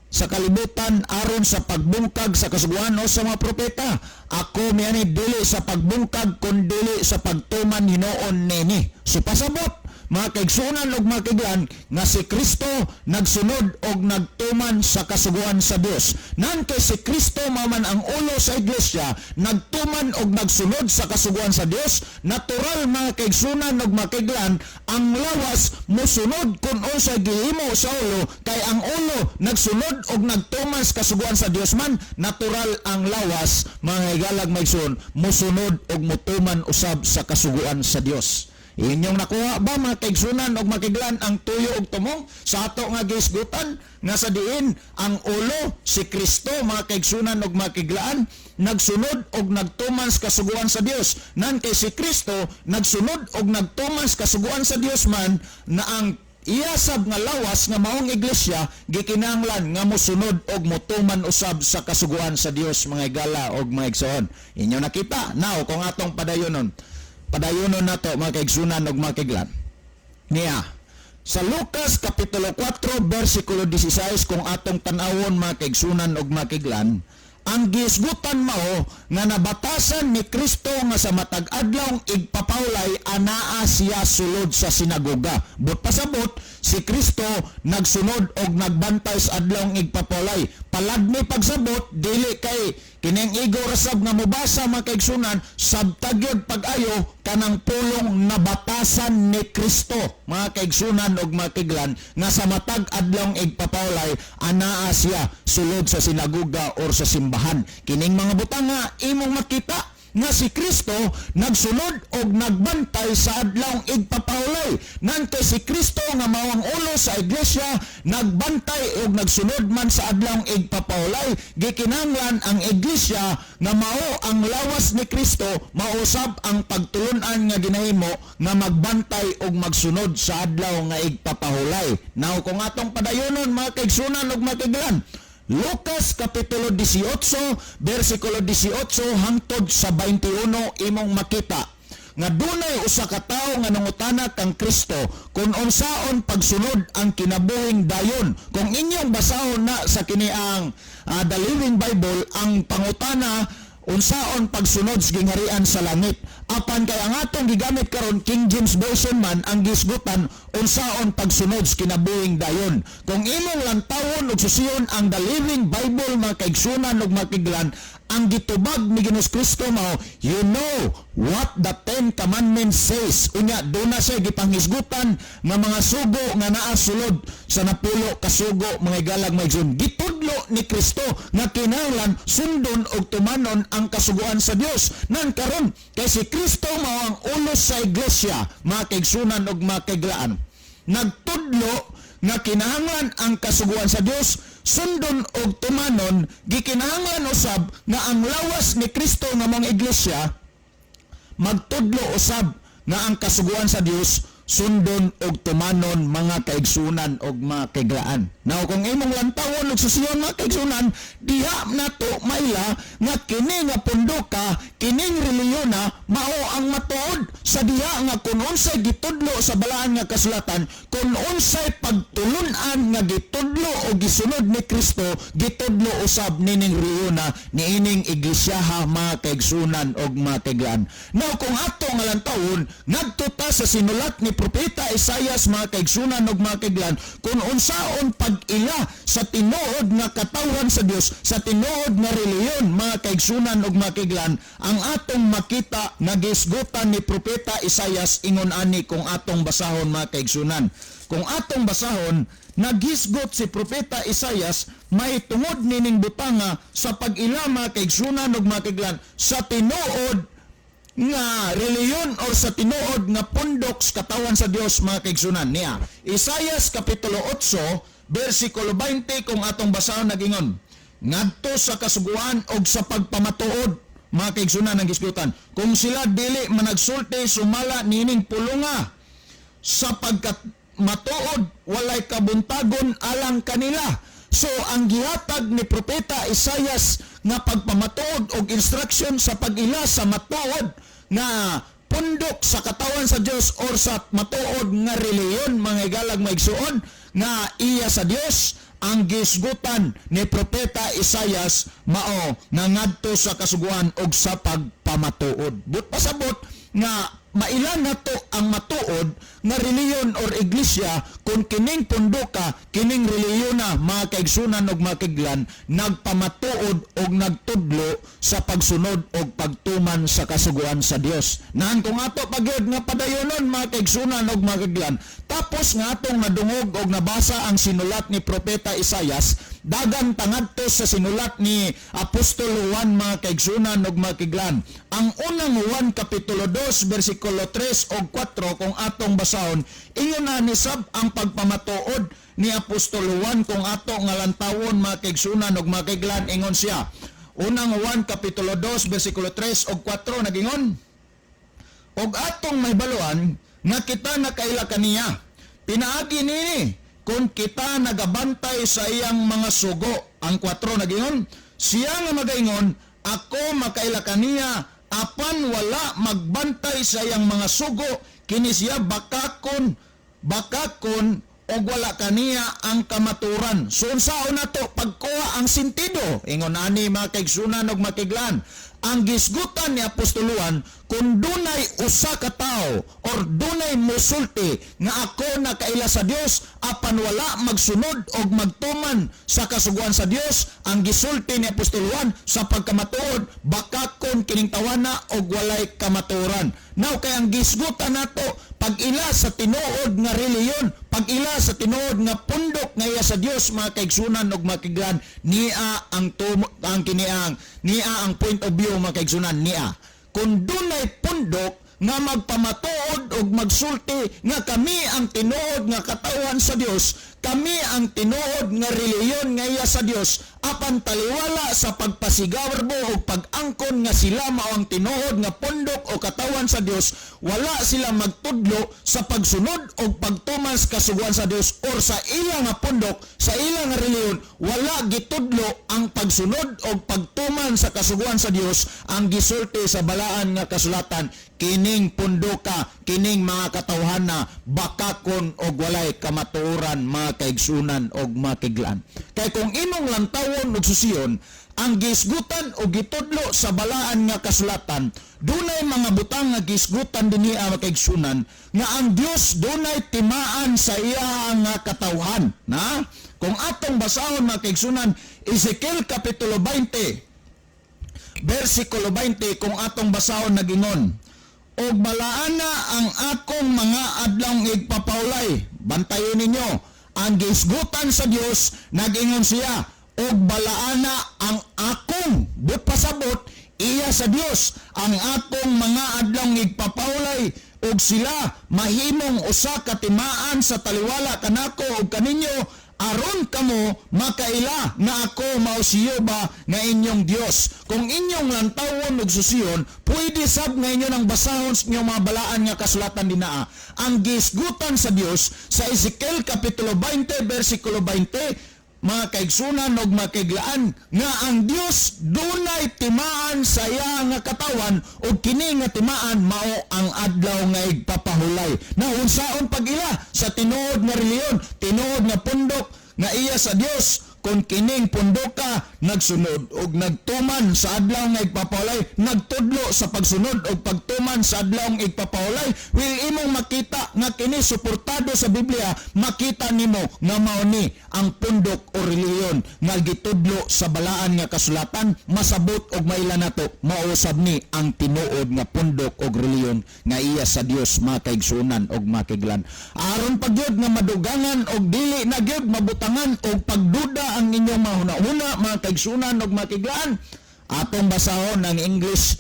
sa kalibutan aron sa pagbungkag sa kasuguan o sa mga propeta. Ako mianhi dili sa pagbungkag kundili sa pagtuman hinuon nini." So pasabot, mga kaigsunan ug mga kaiglan, nga si Kristo nagsunod og nagtuman sa kasuguan sa Dios. Nan kay si Kristo mao man ang ulo sa iglesia, nagtuman og nagsunod sa kasuguan sa Dios, natural, mga kaigsunan ug mga kaiglan, ang lawas mosunod kung unsa gihimo sa ulo, kay ang ulo nagsunod og nagtuman sa kasuguan sa Dios man, natural ang lawas, mga higalag maigsoon, mosunod og motuman usab sa kasuguan sa Dios. Inyong nakuha ba, mga kaigsunan og makiglan, ang tuyo og tumong sa ato nga gisgutan nga sa diin ang ulo si Kristo, mga kaigsunan og makiglaan, nagsunod og nagtuman sa kasuguan sa Dios? Nan kay si Kristo nagsunod og nagtuman sa kasuguan sa Dios man na ang iyasab nga lawas nga maong iglesia gikinahanglan nga mosunod og motuman usab sa kasuguan sa Dios, mga igala og mga igsoon? Inyo nakita? Now, kung atong padayonon, padayonon nato, mga kaigsunan og mga kiglan, niya sa Lucas kapitulo 4 versikulo 16, kung atong tan-awon, mga kaigsunan og mga kiglan, ang gisgutan mao nga nabatasan ni Kristo nga sa matag adlaw igpapawlay anaa siya sulod sa sinagoga. But pasabot, si Kristo nagsunod og nagbantay sa adlaw igpapawlay. Palad ni pagsabot, dili kay kining igo rasab nga mobasa, mga kaigsunan, sabtag gyud pag-ayo kanang pulong nabatasan ni Kristo, mga kaigsunan og mga kiglan, nga sa matag adlaw igpapawlay anaa siya sulod sa sinagoga or sa simbahan. Kining mga butanga imong makita nga si Kristo nagsunod og nagbantay sa adlaw igpapahulay. Nan kay si Kristo nga mao ang ulo sa iglesia nagbantay og nagsunod man sa adlaw igpapahulay, gikinahanglan ang iglesia nga mao ang lawas ni Kristo mausab ang pagtulunan nga ginahimo nga magbantay og magsunod sa adlaw nga igpapahulay. Now, kung atong padayonon, mga kaigsunan ug mga kaiglan, Lucas Kapitulo 18, versikulo 18 hangtod sa 21, imong makita nga dunay usa ka tawo nga nangutana kang Kristo kung unsaon pagsunod ang kinabuhing dayon. Kung inyong basahon na sa kini ang The Living Bible, ang pangutana, unsaon pagsunod sa gingharian sa langit. Apan kay ang atong gigamit karon King James Version man, ang gisgutan, unsaon pagsunod sa kinabuhing dayon. Kung imong lantawon ug susiyon ang The Living Bible, mga kaigsunan ug mga kiglan, ang gitubag ni Ginoong Kristo mao, "You know what the Ten Commandments says." Unya duna siya gipanghisgutan nga mga sugo nga naa sulod sa napulo ka sugo, mga igalang mga igsoon. Gitudlo ni Kristo nga kinahanglan sundon og tumanon ang kasuguan sa Dios. Nan karon kay si Kristo mao ang ulo sa iglesia, mga kaigsunan ug mga kaiglaan, nagtudlo nga kinahanglan ang kasuguan sa Dios sundon og tumanon, gikinahanglan usab nga ang lawas ni Kristo nga mga iglesia magtudlo usab nga ang kasuguan sa Dios sundon og tumanon, mga kaigsunan og mga kaiglaan. Now, kung imong lantawon og susiyon, mga kaigsunan, diha nato maila nga kini nga pundoka, kining reliyona mao ang matuod sa diha nga kung unsay gitudlo sa balaan nga kasulatan, kung unsay pagtulun-an nga gitudlo o gisunod ni Kristo, gitudlo usab nining reliyona niining iglesia, mga kaigsunan og mga kaiglaan. Now, kung ato nga lantawon ngadto ta sa sinulat ni Propeta Isayas, mga kaigsunan og mga kaiglan, kung unsaon pag-ila sa tinuod nga katawhan sa Dios, sa tinuod nga reliyon, mga kaigsunan og mga kaiglan, ang atong makita nga gisgutan ni Propeta Isayas ingon ani. Kung atong basahon, mga kaigsunan, kung atong basahon, naghisgot si Propeta Isayas may tungod nining butanga sa pag-ila, mga kaigsunan ug mga kaiglan, sa tinuod nga reliyon or sa tinuod nga pundok sa katawan sa Dios, mga kaigsunan. Niya Isayas kapitulo 8 versikulo 20, kung atong basahon, nagingon, "Ngadto sa kasuguan og sa pagpamatuod," mga kaigsunan, ang gisgutan, "kung sila dili managsulti sumala nining pulunga, sapagkat matuod walay kabuntagon alang kanila." So ang gihatag ni Propeta Isayas nga pagpamatuod og instruction sa pag-ila sa matuod nga pundok sa katawan sa Dios or sa matuod nga reliyon, mga igalag maigsuon, nga iya sa Dios, ang gisgutan ni Propeta Isayas mao nga ngadto sa kasuguan og sa pagpamatuod. But pasabot nga mailan nato ang matuod nga reliyon or iglesia kung kining pundoka, kining reliyon na, mga kaigsunan og mga kaiglan, nagpamatuod og nagtudlo sa pagsunod og pagtuman sa kasuguan sa Dios. Nan kung ato pagyud nga padayonon, mga kaigsunan og mga kaiglan, tapos nga atong nadungog og nabasa ang sinulat ni Propeta Isayas, dagan tangadto sa sinulat ni Apostol Juan, mga kaigsunan og mga kaiglan. Ang unang Juan kapitulo 2 versikulo versikulo 3 ug 4, kung atong basahon, ingon ani sab ang pagpamatuod ni Apostol Juan. Kung ato nga lantawon, mga kaigsunan ug mga kaiglan, ingon siya. Unang Juan kapitulo 2 versikulo 3 ug 4, nagingon, "Og atong mahibaluan nga kita nakaila kaniya pinaagi nini kung kita nagabantay sa iyang mga sugo." Ang 4 nagingon, "Siya nga magaingon, 'Ako makaila kaniya,' apan wala magbantay sa iyang mga sugo, kini siya bakakon bakakon og wala kaniya ang kamaturan." So unsaon nato pagkuha ang sentido? Ingon ani, mga kaigsunan og makiglan, ang gisgutan ni Apostol Juan, kung dunay usa ka tawo or dunay musulti nga "Ako nakaila sa Dios," apan wala magsunod og magtuman sa kasuguan sa Dios, ang gisulti ni Apostol Juan sa pagkamatuod, bakakon kining tawana og walay kamatuoran. Now, kay ang gisgutan nato pag-ila sa tinuod nga reliyon, pag-ila sa tinuod nga pundok nga iya sa Dios, mga kaigsunan ug makiglan, niya ang tumo, ang kiniang niya ang point of view, mga kaigsunan niya. Kung dunay pundok nga magpamatuod og magsulti nga "Kami ang tinuod nga katawhan sa Dios, kami ang tinuod nga reliyon nga iya sa Dios," apan taliwala sa pagpasigarbo o pag-angkon nga sila mao ang tinuod nga pundok o katawan sa Dios, wala sila magtudlo sa pagsunod o pagtuman sa kasuguan sa Dios, or sa ila nga pundok, sa ila nga reliyon, wala gitudlo ang pagsunod o pagtuman sa kasuguan sa Dios, ang gisulti sa balaan nga kasulatan, kining pundoka, kining mga katawhan na bakakon og walay kamatuoran, mga kaigsunan og makiglaan. Kay kung imong lantawon og susiyon ang gisgutan o gitudlo sa balaan nga kasulatan, dunay mga butang nga gisgutan dinhi, mga kaigsunan, nga ang Dios dunay timaan sa iya nga katawhan. Na kung atong basahon, mga kaigsunan, Ezekiel kapitulo 20 versikulo 20, kung atong basahon, nagingon, "Og balaana ang akong mga adlawng igpapahulay." Bantayon ninyo ang gisgutan sa Dios. Nagingon siya, "Og balaana ang akong," but pasabot iya sa Dios, "ang akong mga adlawng igpapahulay, ug sila mahimong usa ka timaan sa taliwala kanako ug kaninyo, aron kamo makaila nga ako mao si Jehova nga inyong Dios." Kung inyong lantawon ug susiyon, pwede sab nga inyo nang basahon sa inyong mga balaan nga kasulatan dinaa. Ang gisgutan sa Dios sa Ezekiel kapitulo 20 versikulo 20, mga kaigsunan og makiglaan, nga ang Dios dunay timaan sa iya nga katawan, ug kini nga timaan mao ang adlaw nga igpapahulay. Na unsaon pag-ila sa tinuod nga reliyon, tinuod nga pundok nga iya sa Dios, kung kining pundoka nagsunod og nagtuman sa adlaw nga igpapahulay, nagtudlo sa pagsunod og pagtuman sa adlaw nga igpapahulay? Will imong makita nga kini suportado sa Biblia, makita nimo nga mao ni ang pundok o reliyon nga gitudlo sa balaan nga kasulatan, masabot og maila nato mausab ni ang tinuod nga pundok og reliyon nga iya sa Dios, mga kaigsunan og makiglan. Aron pagyud nga madugangan og dili na gyud mabutangan og pagduda ang inyong mga hunahuna, mga kaigsunan og makiglaan, atong basahon ang English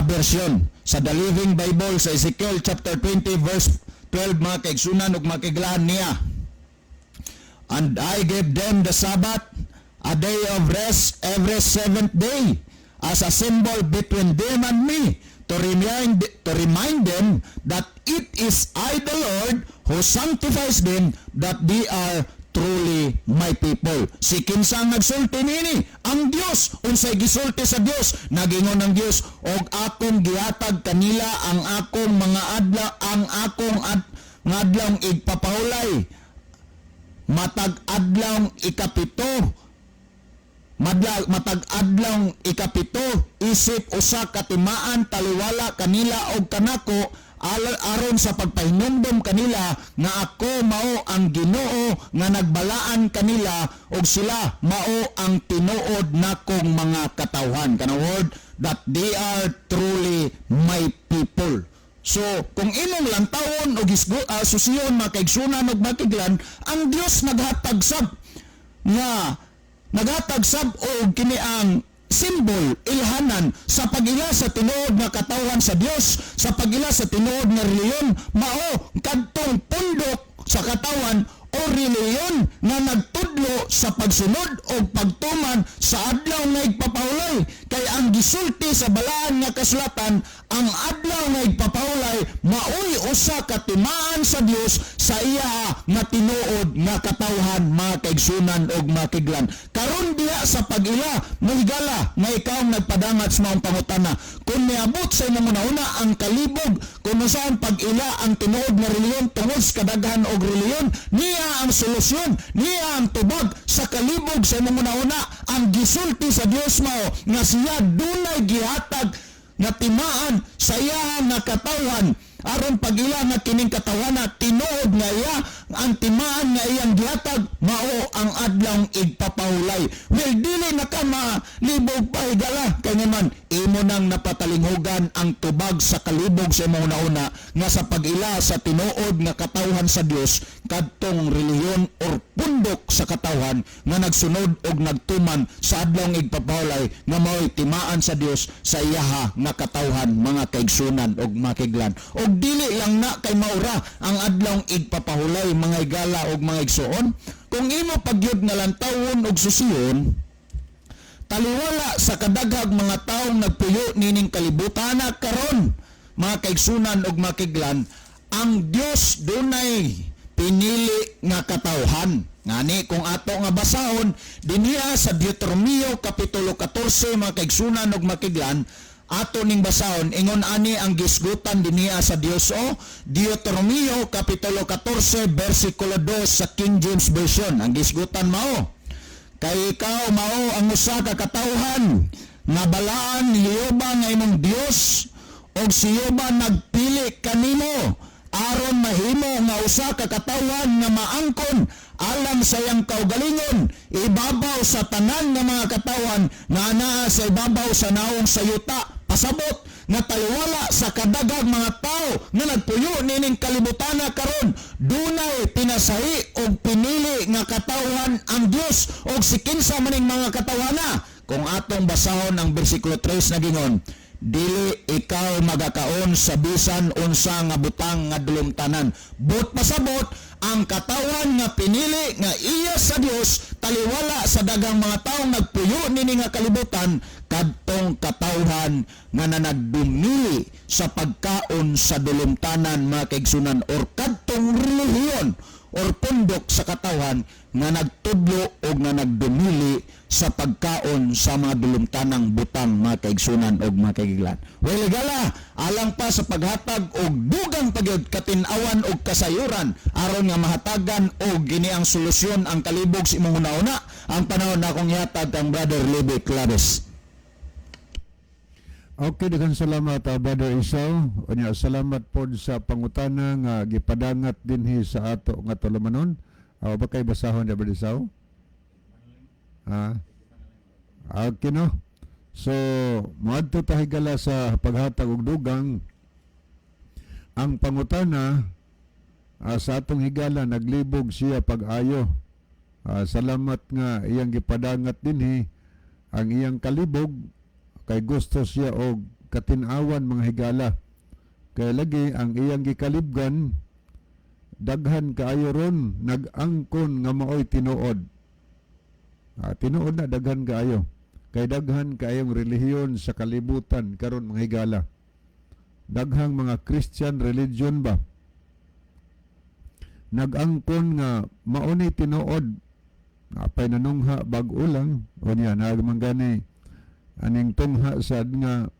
version sa The Living Bible sa Ezekiel chapter 20 verse 12, mga kaigsunan ug makiglaan niya, "And I gave them the Sabbath, a day of rest every seventh day, as a symbol between them and me, to remind them that it is I the Lord who sanctifies them, that they are truly my people." Si kinsa ang nagsulti niini? Ang Dios. Unsay gisulti sa Dios? Nagingon ang Dios, "Og akong gihatag kanila ang akong mga adlaw, ang akong nga adlawng igpapahulay matag adlawng ikapito, madla, matag adlawng ikapito, isip usa ka timaan taliwala kanila og kanako, aron sa pagpahinumdom kanila nga ako mao ang Ginoo nga nagbalaan kanila ug sila mao ang tinuod nakong mga katawhan." Kanang word, "that they are truly my people." So, kung imong lantawon og susiyon, mga kaigsunan og makiglan, ang Dios naghatag sab og kini ang Symbol, ilhanan sa pag-ila sa tinuod nga katawhan sa Dios, sa pag-ila sa tinuod nga relihiyon, mao kadtong pundok sa katawan o relihiyon nga nagtudlo sa pagsunod o pagtuman sa Adlaw nga Igpapahulay, kay ang gisulti sa Balaan nga Kasulatan, ang Adlaw nga Igpapahulay maoy usa ka timaan sa Dios sa iya nga tinuod nga katawhan, mga kaigsunan og makiglan. Karon diha sa pag-ila, mahigala nga ikaw ang nagpadangat sa maong pangutana, kung miabot sa imong una ang kalibog kung saan pag-ila ang tinuod nga relihiyon tungod sa kadaghan og relihiyon, niya ang solusyon, niya ang tubag sa kalibog sa imong una. Ang gisulti sa Dios mao nga siya dunay gihatag nga timaan sa iya nga katawhan aron pag-ila nga kining katawhana tinuod nga iya. Ang timaan nga iyang gihatag mao ang Adlawng Igpapahulay. Well, dili na ka malibog pa, higala, kay naman imo nang napatalinghugan ang tubag sa kalibog sa imong una nga sa pag-ila sa tinuod nga katawhan sa Dios, kadtong relihiyon or pundok sa katawhan nga nagsunod og nagtuman sa Adlawng Igpapahulay nga mao'y timaan sa Dios sa iyaha nga katawhan, mga kaigsunan og makiglan. Og dili lang na kay maura ang Adlawng Igpapahulay, mga higala og mga igsuon. Kung imo pagyud nga lantawon og susiyon, taliwala sa kadaghag mga taong nagpuyo nining kalibutan karon, mga kaigsunan og makiglan, ang Dios dunay pinili nga katawhan. Ngani kung ato nga basahon dinhiya sa Deuteronomio kapitulo 14, mga kaigsunan og makiglan, ato ning basahon, ingon ani ang gisgutan dinhiya sa Dios o Deuteronomio kapitulo 14 bersikulo 2 sa King James Version. Ang gisgutan mao, "Kay ikaw mao ang usa ka katawhan nga balaan ni Jehova nga imong Dios, og si Jehova nagpili kanimo aron mahimo nga usa ka katawhan nga maangkon alang sa iyang kaugalingon ibabaw sa tanan nga mga katawhan nga anaa sa ibabaw sa naong sa yuta." Pasabot nga taliwala sa kadaghang mga tao nga nagpuyo nining kalibutana karon, dunay pinasahi og pinili nga katawhan ang Dios. Og si kinsa maning mga katawhana? Kung atong basahon ang bersikulo 3, nagingon, "Dili ikaw magakaon sa bisan unsa nga butang nga dulumtanan." But pasabot, ang katawan nga pinili nga iya sa Dios taliwala sa daghang mga taong nagpuyo nini nga kalibutan, kadtong katawhan nga nanagdumili sa pagkaon sa dulumtanan, mga kaigsunan, or kadtong relihiyon or pundok sa katawhan nga nagtudlo o nga nagdumili sa pagkaon sa mga dulumtanang butang, mga kaigsunan og mga kaiglan. Well, higala, alang pa sa paghatag og dugang pagyud katin-awan og kasayuran aron nga mahatagan og gini ang solusyon ang kalibog sa imong una, ang panahon na akong ihatag kang Brother Levi Claves. Okay, daghang salamat, Brother Isaw. Unya, salamat pod sa pangutana nga gipadangat dinhi sa ato nga tulumanon. Ba kay basahon ya, Brother Isaw? Ha? Okay, no. So, moadto ta, higala, sa paghatag og dugang. Ang pangutana sa atong higala, naglibog siya pag-ayo. Salamat nga iyang gipadangat dinhi ang iyang kalibog kay gusto siya og katin-awan, mga higala. Kay lagi ang iyang gikalibgan, daghan kaayo ron nag-angkon nga maoy tinuod. Tinuod na daghan kaayo. Kay daghan kaayong relihiyon sa kalibutan karon, mga higala. Daghang mga Christian religion ba? Nag-angkon nga mao ni tinuod. Apay nanungha bag-o lang o niya nagman gani aning tungha sad nga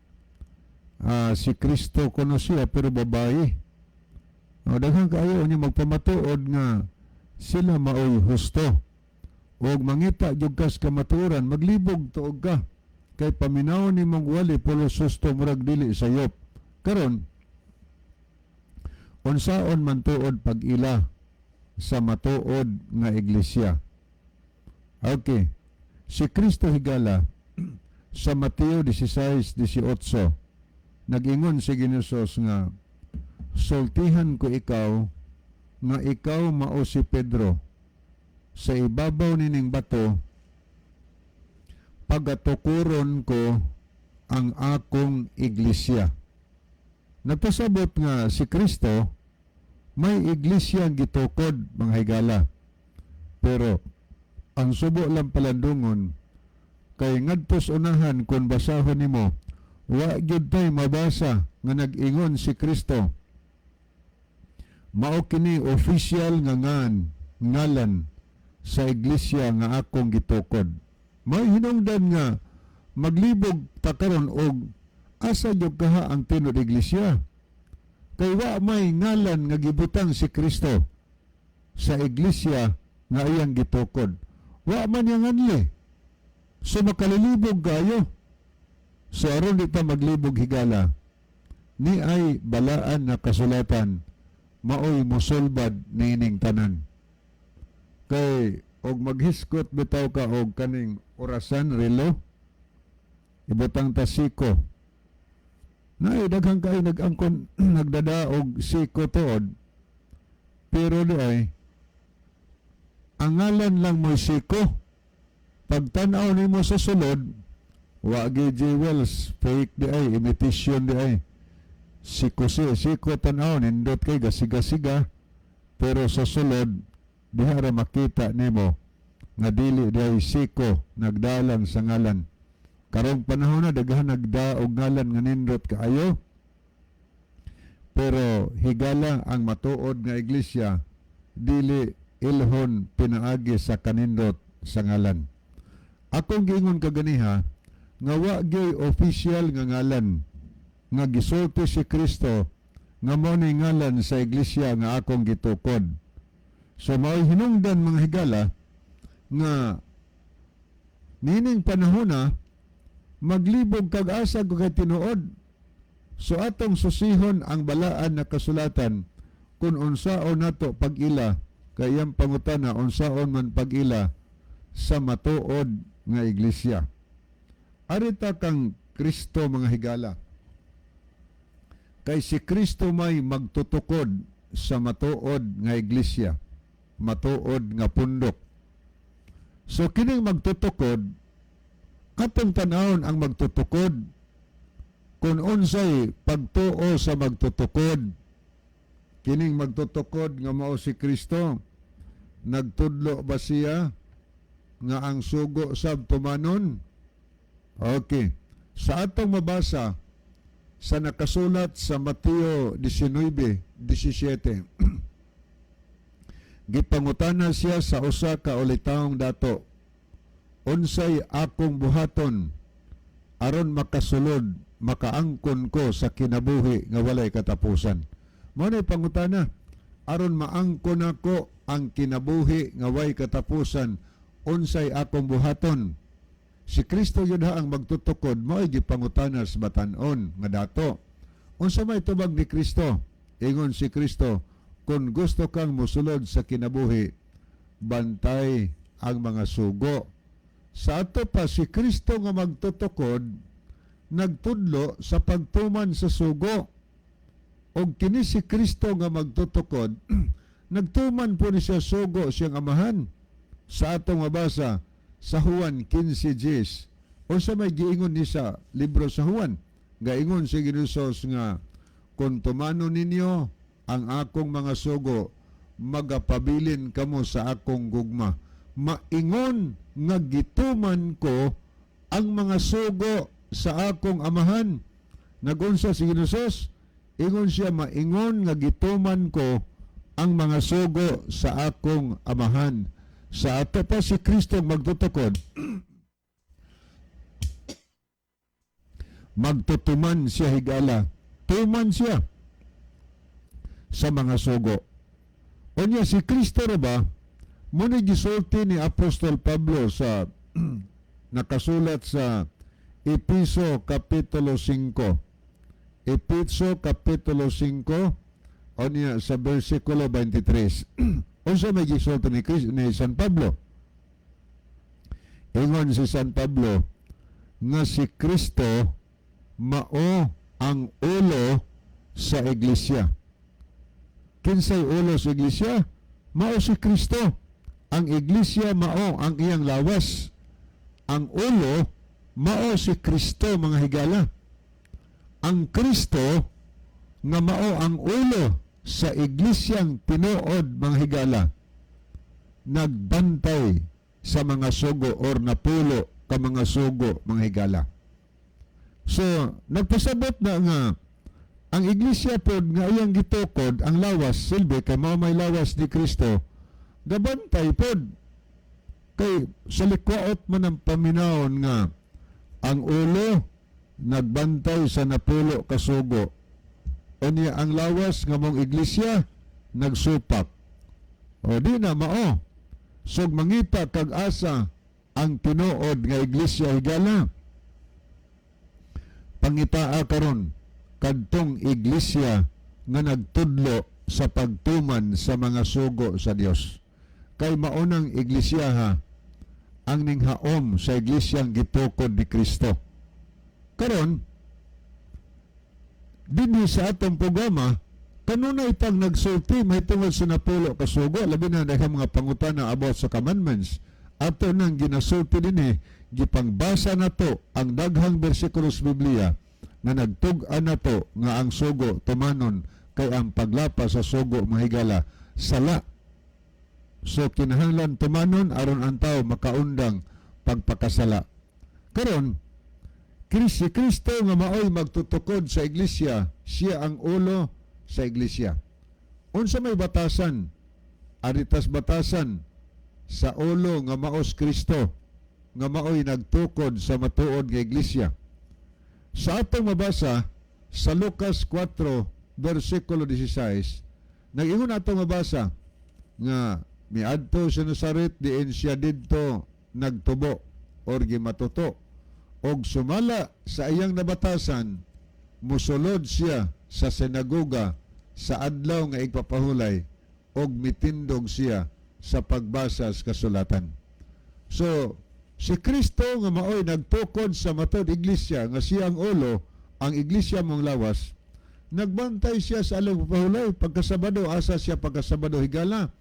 si Kristo kuno siya pero babae. O daghan kaayo niya magpamatuod nga sila maoy husto. Og mangita jud kas kamatuoran, maglibog tuog ka. Kay paminaw ni mong wali pulos husto, murag dili sayop. Karon, unsaon man tuod pag-ila sa matuod nga iglesia? Okay. Si Kristo, higala, sa Mateo 16:18, nag-ingon si Ginoong nga, "Sultihan ko ikaw nga ikaw mao si Pedro, sa ibabaw nining bato Pagatukuron ko ang akong iglesia." Nagpasabot nga si Kristo may iglesia ang gitukod, mga higala. Pero ang subo lang palandungon kay ngadto sa unahan, kung basahon nimo, wa gyud tay mabasa nga nag-ingon si Kristo, "Mao kini official nga ngalan sa iglesia nga akong gitukod." May hinungdan nga maglibog ta karon og asa gyud kaha ang tinuod iglesia kay wa may ngalan nga gibutang si Kristo sa iglesia nga iyang gitukod. Wa man yang nganli. So makalilibog kayo. So aron di ta maglibog, higala, ni ay balaan na kasulatan maoy musulbad niining tanan. Kay og maghiskot bitaw ka og kaning orasan, relo, ibutang ta Seiko. Naay daghang kay nag-angkon nagdada og Seiko tuod. Pero di ay ang ngalan lang mo Seiko. Pagtan-aw nimo sa sulod, wa gi jewels, fake di ay, imitation di ay. Seiko si Seiko tan-aw nindot kay gasiga-siga, pero sa sulod diha ra makita nimo nga dili di ay Seiko, nagdalang sa ngalan. Karong panahon na daghan nagda og ngalan nga nindot kaayo. Pero higala, ang matuod nga iglesia dili ilhon pinaagi sa kanindot sa ngalan. Akong giingon kaganiha nga wa gyoy official nga ngalan nga gisulti si Kristo nga mao ni ngalan sa iglesia nga akong gitukod. So mao'y hinungdan, mga higala, nga nining panahona maglibog kag asa ko kay tinuod. So atong susihon ang balaan na kasulatan kung unsaon nato pag-ila kay iyang pangutana, unsaon man pag-ila sa matuod nga iglesia. Arita kang Kristo, mga higala. Kay si Kristo may magtutukod sa matuod nga iglesia, matuod nga pundok. So kining magtutukod, atong tanawon ang magtutukod kung unsay pagtuo sa magtutukod. Kining magtutukod nga mao si Kristo, nagtudlo ba siya nga ang sugo sab tumanon? Okay. Sa atong mabasa sa nakasulat sa Mateo 19:17, gipangutana siya sa usa ka ulitawong dato, "Unsay akong buhaton aron makasulod, makaangkon ko sa kinabuhi nga walay katapusan?" Mao na pangutana, "Aron maangkon ako ang kinabuhi nga way katapusan, unsay akong buhaton?" Si Kristo yun ha ang magtutukod, mao'y gipangutana sa batan-on nga dato. Unsa may tubag ni Kristo? Ingon si Kristo, "Kung gusto kang musulod sa kinabuhi, bantay ang mga sugo." Sa ato pa, si Kristo nga magtutukod, nagtudlo sa pagtuman sa sugo. Og kini si Kristo nga magtutukod, nagtuman po ni siya sugo siyang amahan. Sa atong mabasa sa Juan 15:10. Unsa may giingon ni sa libro sa Juan? Gaingon si Ginoo nga, "Kung tumanon ninyo ang akong mga sugo, magapabilin kamo sa akong gugma. Maingon nga gituman ko ang mga sugo sa akong amahan." Nagunsa si Ginoo? Ingon siya, "Maingon nga gituman ko ang mga sugo sa akong amahan." Sa ato pa, si Kristo magtutukod, magtutuman siya, higala. Tuman siya sa mga sugo. Unya si Kristo ra ba, muna gisulti ni Apostol Pablo sa nakasulat sa Episo Kapitulo 5. Episo Kapitulo 5, unya sa versikulo 23. Unsa may gisulti ni San Pablo? Ingon si San Pablo nga si Kristo mao ang ulo sa iglesia. Kinsay ulo sa iglesia? Mao si Kristo. Ang iglesia mao ang iyang lawas. Ang ulo Mao si Kristo, mga higala. Ang Kristo nga mao ang ulo sa iglesyang tinuod, mga higala, nagbantay sa mga sugo or napulo ka mga sugo, mga higala. So, nagpasabot na nga ang iglesia pod nga iyang gitukod ang lawas, silbi kay mao may lawas ni Kristo, gabantay pod kay sa likwaot man ang paminawon nga ang ulo nagbantay sa napulo ka sugo, unya ang lawas nga mong iglesia nagsupak. O di na mao? So mangita kag asa ang tinuod nga iglesia, higala. Pangitaa karon kadtong iglesia nga nagtudlo sa pagtuman sa mga sugo sa Dios. Kay maunang iglesia ang ninghaom sa iglesyang gitukod ni Kristo. Karon, dinhi sa atong programa, kanunay tang nagsulti mahitungod sa napulo ka sugo, labi na daghang mga pangutana about sa commandments. Ato nang ginasulti dinhi, gipangbasa nato ang daghang bersikulo sa Biblia nga nagtug-an nato nga ang sugo tumanon, kay ang paglapas sa sugo, mga higala, sala. So kinahanglan tumanon aron ang tao makaundang pagpakasala. Karon, si Kristo nga maoy magtutukod sa iglesia, siya ang ulo sa iglesia. Unsa may batasan? Aritas batasan sa ulo nga maos Kristo nga maoy nagtukod sa matuod nga iglesia. Sa atong mabasa sa Lucas 4 versikulo 16, nag-ingon atong mabasa nga miadto sa Nazaret diin siya didto nagtubo or gimatuto, og sumala sa iyang nabatasan, musulod siya sa sinagoga sa adlaw nga igpapahulay og mitindog siya sa pagbasa sa kasulatan. So, si Kristo nga maoy nagtukod sa matod iglesia nga siya ang ulo, ang iglesia mong lawas, nagbantay siya sa adlaw pahulay pagkasabado. Asa siya pagkasabado, higala?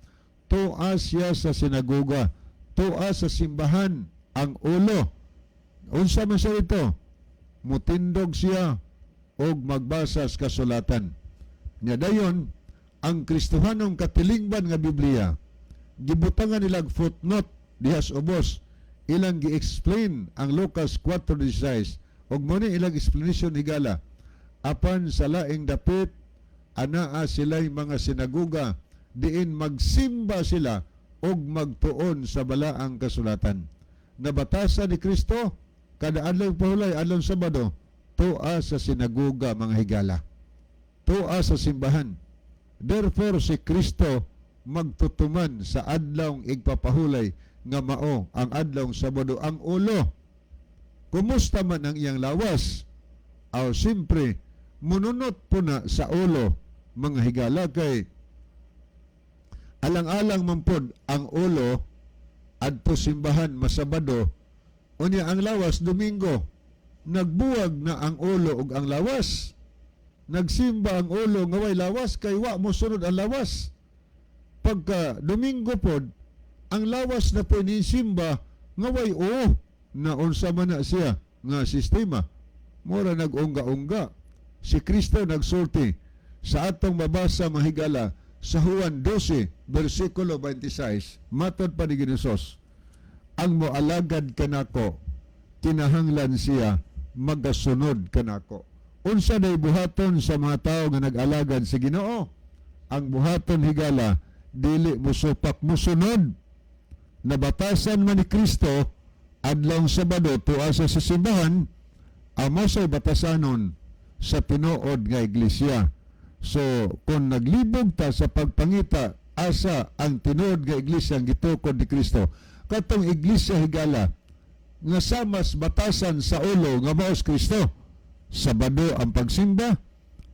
Tua siya sa sinagoga, tua sa simbahan ang ulo. Unsa man siya ito? Mutindog siya og magbasa sa kasulatan. Nya dayon, ang Kristohanong katilingban nga Biblia, gibutangan nilag footnote diha sa ubos, ilang gi-explain ang Lucas 4:16 ug mo ni ilang explanation, higala: "Apan sa laing dapit anaa sila'y mga sinagoga diin magsimba sila og magtuon sa balaang kasulatan." Nabatasan ni Kristo kada adlaw pahulay, adlaw Sabado, tua sa sinagoga, mga higala, tua sa simbahan. Therefore, si Kristo magtutuman sa adlaw igpapahulay nga mao ang adlaw Sabado, ang ulo. Kumusta man ang iyang lawas? Aw, simpre mununot po na sa ulo, mga higala, kay alang-alang man pod ang ulo adto simbahan masabado, unya ang lawas Domingo. Nagbuwag na ang ulo ug ang lawas. Nagsimba ang ulo nga way lawas kay wa mo sunod ang lawas. Pagka Domingo pod, ang lawas na po nisimba nga way o na. Unsa man na siya nga sistema? Mura nag-ungga-ungga. Si Kristo nagsulti sa atong mabasa, mga higala, sa Juan 12 versikulo 26, matod pa ni Ginosos, "Ang moalagad kanako, kinahanglan siya magasunod kanako." Unsa day buhaton sa mga tao nga nag-alagad sa Ginoo? Ang buhaton, higala, dili musupak, musunod. Nabatasan man ni Kristo adlaw Sabado tua sa simbahan, amo say batasanon sa tinuod nga iglesia. So kung naglibog ta sa pagpangita asa ang tinuod nga iglesia ang gitukod ni Kristo, katong iglesia, higala, nga samas batasan sa ulo nga maos Kristo, Sabado ang pagsimba,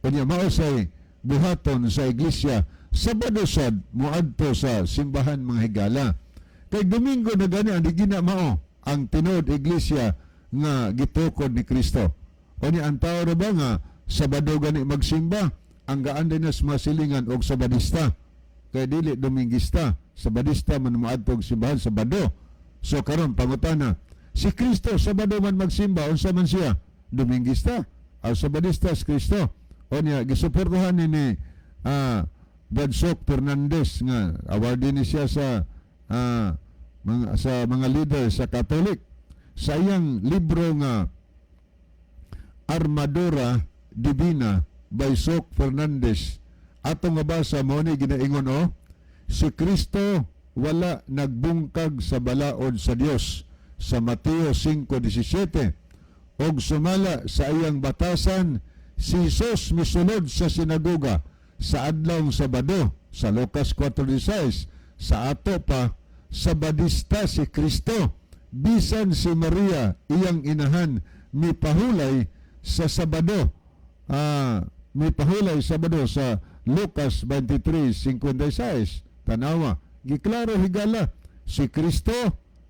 unya mao say buhaton sa iglesia, Sabado sad moadto sa simbahan, mga higala. Kay Domingo na gani ang di gina mao ang tinuod iglesia nga gitukod ni Kristo. Unya ang tao ra ba nga Sabado gani magsimba, ang gaan din nas masilingan og Sabadista kay dili Domingista, Sabadista man moadto og simbahan Sabado. So karon pangutana, Si Kristo Sabado man magsimba, unsa man siya? Domingista. Ang Sabadista si Kristo. O niya gisuportahan ni Brad Sok Fernandez nga awardee ni siya sa mga leader sa Catholic sa iyang libro nga Armadura Divina by Sok Fernandez. Atong mabasa mo ni ginaingon, oh, si Kristo wala nagbungkag sa balaod sa Dios sa Mateo 5:17 og sumala sa iyang batasan, si Jesus misulod sa sinagoga sa adlawng Sabado sa Lucas 4:16. Sa ato pa, Sabadista si Kristo, bisan si Maria, iyang inahan, mipahulay sa Sabado, mipahulay Sabado sa Lucas 23:56. Tanawa, giklaro, higala, si Kristo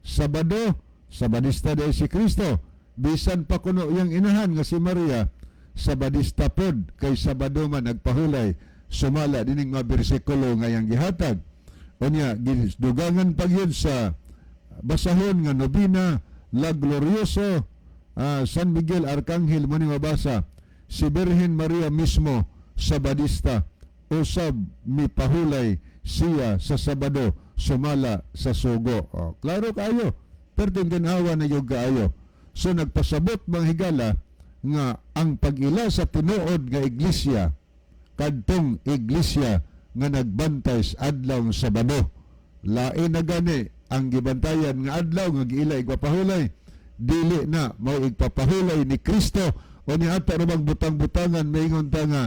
Sabado, Sabadista diay si Kristo, bisan pa kuno iyang inahan nga si Maria Sabadista pod kay Sabado man nagpahulay sumala dining mga bersikulo nga iyang gihatag. Unya dugangan pag yun sa basahon nga nobina La Glorioso, San Miguel Arcangel, mo ni mabasa si Birhen Maria mismo Sabadista usab, mipahulay siya sa Sabado sumala sa sugo. Oh, klaro kaayo, perting ganawa na yung kaayo. So nagpasabot, mga higala, nga ang pag-ila sa tinuod nga iglesia kadtong iglesia nga nagbantay sa adlaw Sabado. Lain na gani ang gibantayan nga adlaw nga giila igpapahulay, dili na mao igpapahulay ni Kristo. O ni ato ra bang butang-butangan, maingon ta nga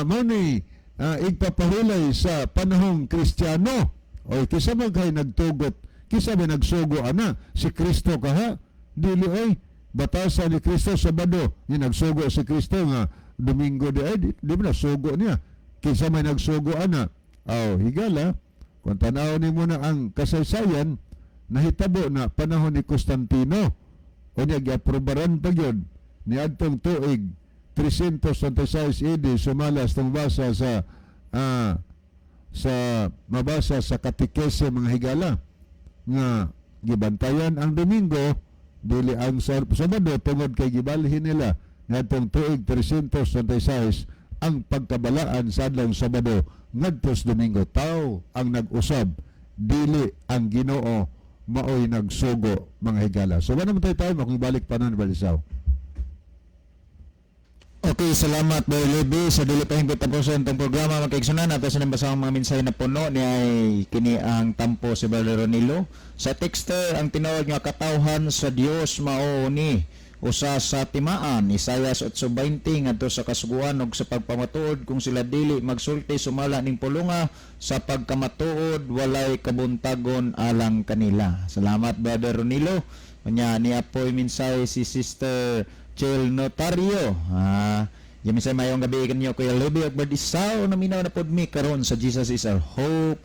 mao ni igpapahulay sa panahong Kristiyano. Oy, kisa man kay nagtugot, kisa man nagsugo ana? Si Kristo kaha? Dili oy. Batasan ni Kristo Sabado, ni nagsugo si Kristo nga Domingo di ay di ba nasugo niya? Kinsa may nagsugo ana? Aw, higala, kung tanaw nimo na ang kasaysayan, nahitabo na panahon ni Constantino. O niya giaprobaran pa gyud niadtong tuig 326 AD sumala sa basa sa mabasa sa katikese, mga higala, nga gibantayan ang Domingo, dili ang Sabado, tungod kay gibalhin nila ngadtong tuig 326 ang pagkabalaan sa adlaw Sabado ngadto sa Domingo. Tao ang nag-usab, dili ang Ginoo maoy nagsugo, mga higala. So wala naman tayo tayo kung balik pa nun balisaw. Okay, salamat, Boy Levi. Sa dili pa hingpit tapuson itong programa, magkaigsunan nato sa nabasahang mga mensahe na puno ni ay kini ang tampo si Brother Ronilo. Sa texter, ang tinuod nga katawhan sa Dios mao ni usa sa timaan, Isayas 8:20, ngadto sa kasuguan ug sa pagpamatuod, kung sila dili magsulti sumala ning pulunga sa pagkamatuod, walay kabuntagon alang kanila. Salamat, Brother Ronilo. Unya niya po'y mensahe si Sister Chel Notario. Yan, maayong gabi kanyo, Kuya Levi ug Brad Isaw, naminaw na pod mi karon sa Jesus is Our Hope.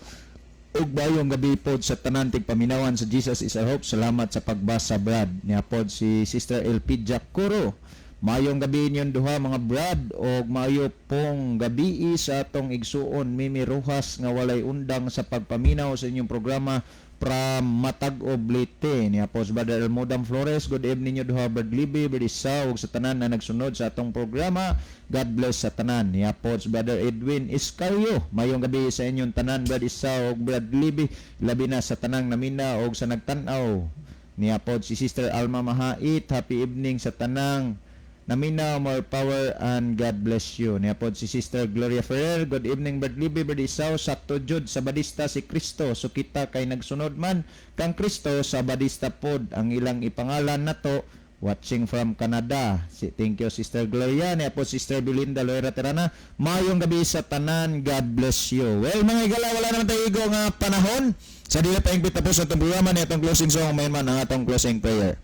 Ug maayong gabi pod sa tanan tigpaminawan sa Jesus is Our Hope. Salamat sa pagbasa, Brad. Niya pod si Sister Elpidia Curo. Maayong gabi inyong duha, mga Brad, og maayo pong gabi sa atong igsuon Mimi Rojas nga walay undang sa pagpaminaw sa inyong programa from Matag-ob, Leyte. Niya po si Brother Elmodam Flores. Good evening niyo duha, Brad Libby, Brad Isaw, ug sa tanan na nagsunod sa atong programa. God bless sa tanan. Niya po si Brother Edwin Iscario. Mayong gabi sa inyong tanan, Brad Isaw ug Brad Libby, labi na sa tanang namina og sa nagtan-aw. Niya po si Sister Alma Mahait. Happy evening sa tanang namina, more power and God bless you. Niya po si Sister Gloria Ferrer. Good evening, Brad Libby, Brad Isaw. Sakto jud, Sabadista si Kristo. So kita kay nagsunod man kang Kristo, Sabadista pod ang ilang ipangalan nato. Watching from Canada. Si, thank you, Sister Gloria. Niya po Sister Belinda Loera Terana. Mayong gabi sa tanan. God bless you. Well, mga higala, wala naman tayo igo nga panahon. Sa dili pa hingpit tapos atong programa ni atong closing song, may man ang atong closing prayer.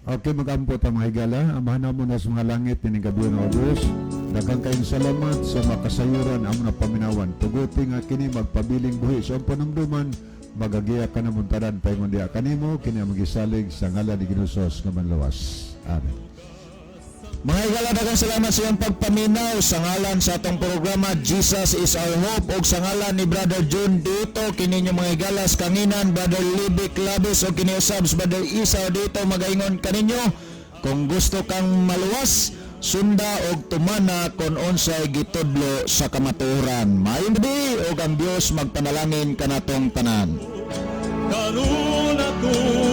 Okay, mag-ampo ta, mga higala. Amahan namo na sa mga langit, ining gabi o Diyos. Daghang kayong salamat sa makasayuran amo na paminawan. Tuguti nga kini magpabiling buhi sa among panumduman, magagiya ka na tanan paingon diha kanimo, kini ang magisalig sa ngalan ni Ginoo nga manlawas. Amen. Mga higala, daghang salamat sa iyong pagpaminaw sa ngalan sa atong programa Jesus is Our Hope ug sa ngalan ni Brother June dito kini inyong mga higala sa kanginan, Brother Libby Clavis, ug kini usab si Brother Isaw dito magaingon kaninyo: kung gusto kang maluwas, sunda og tumana kon unsay gitudlo sa kamatuoran. Maayong gabi ug ang Dios magpanalangin kanatong tanan. Karon ako.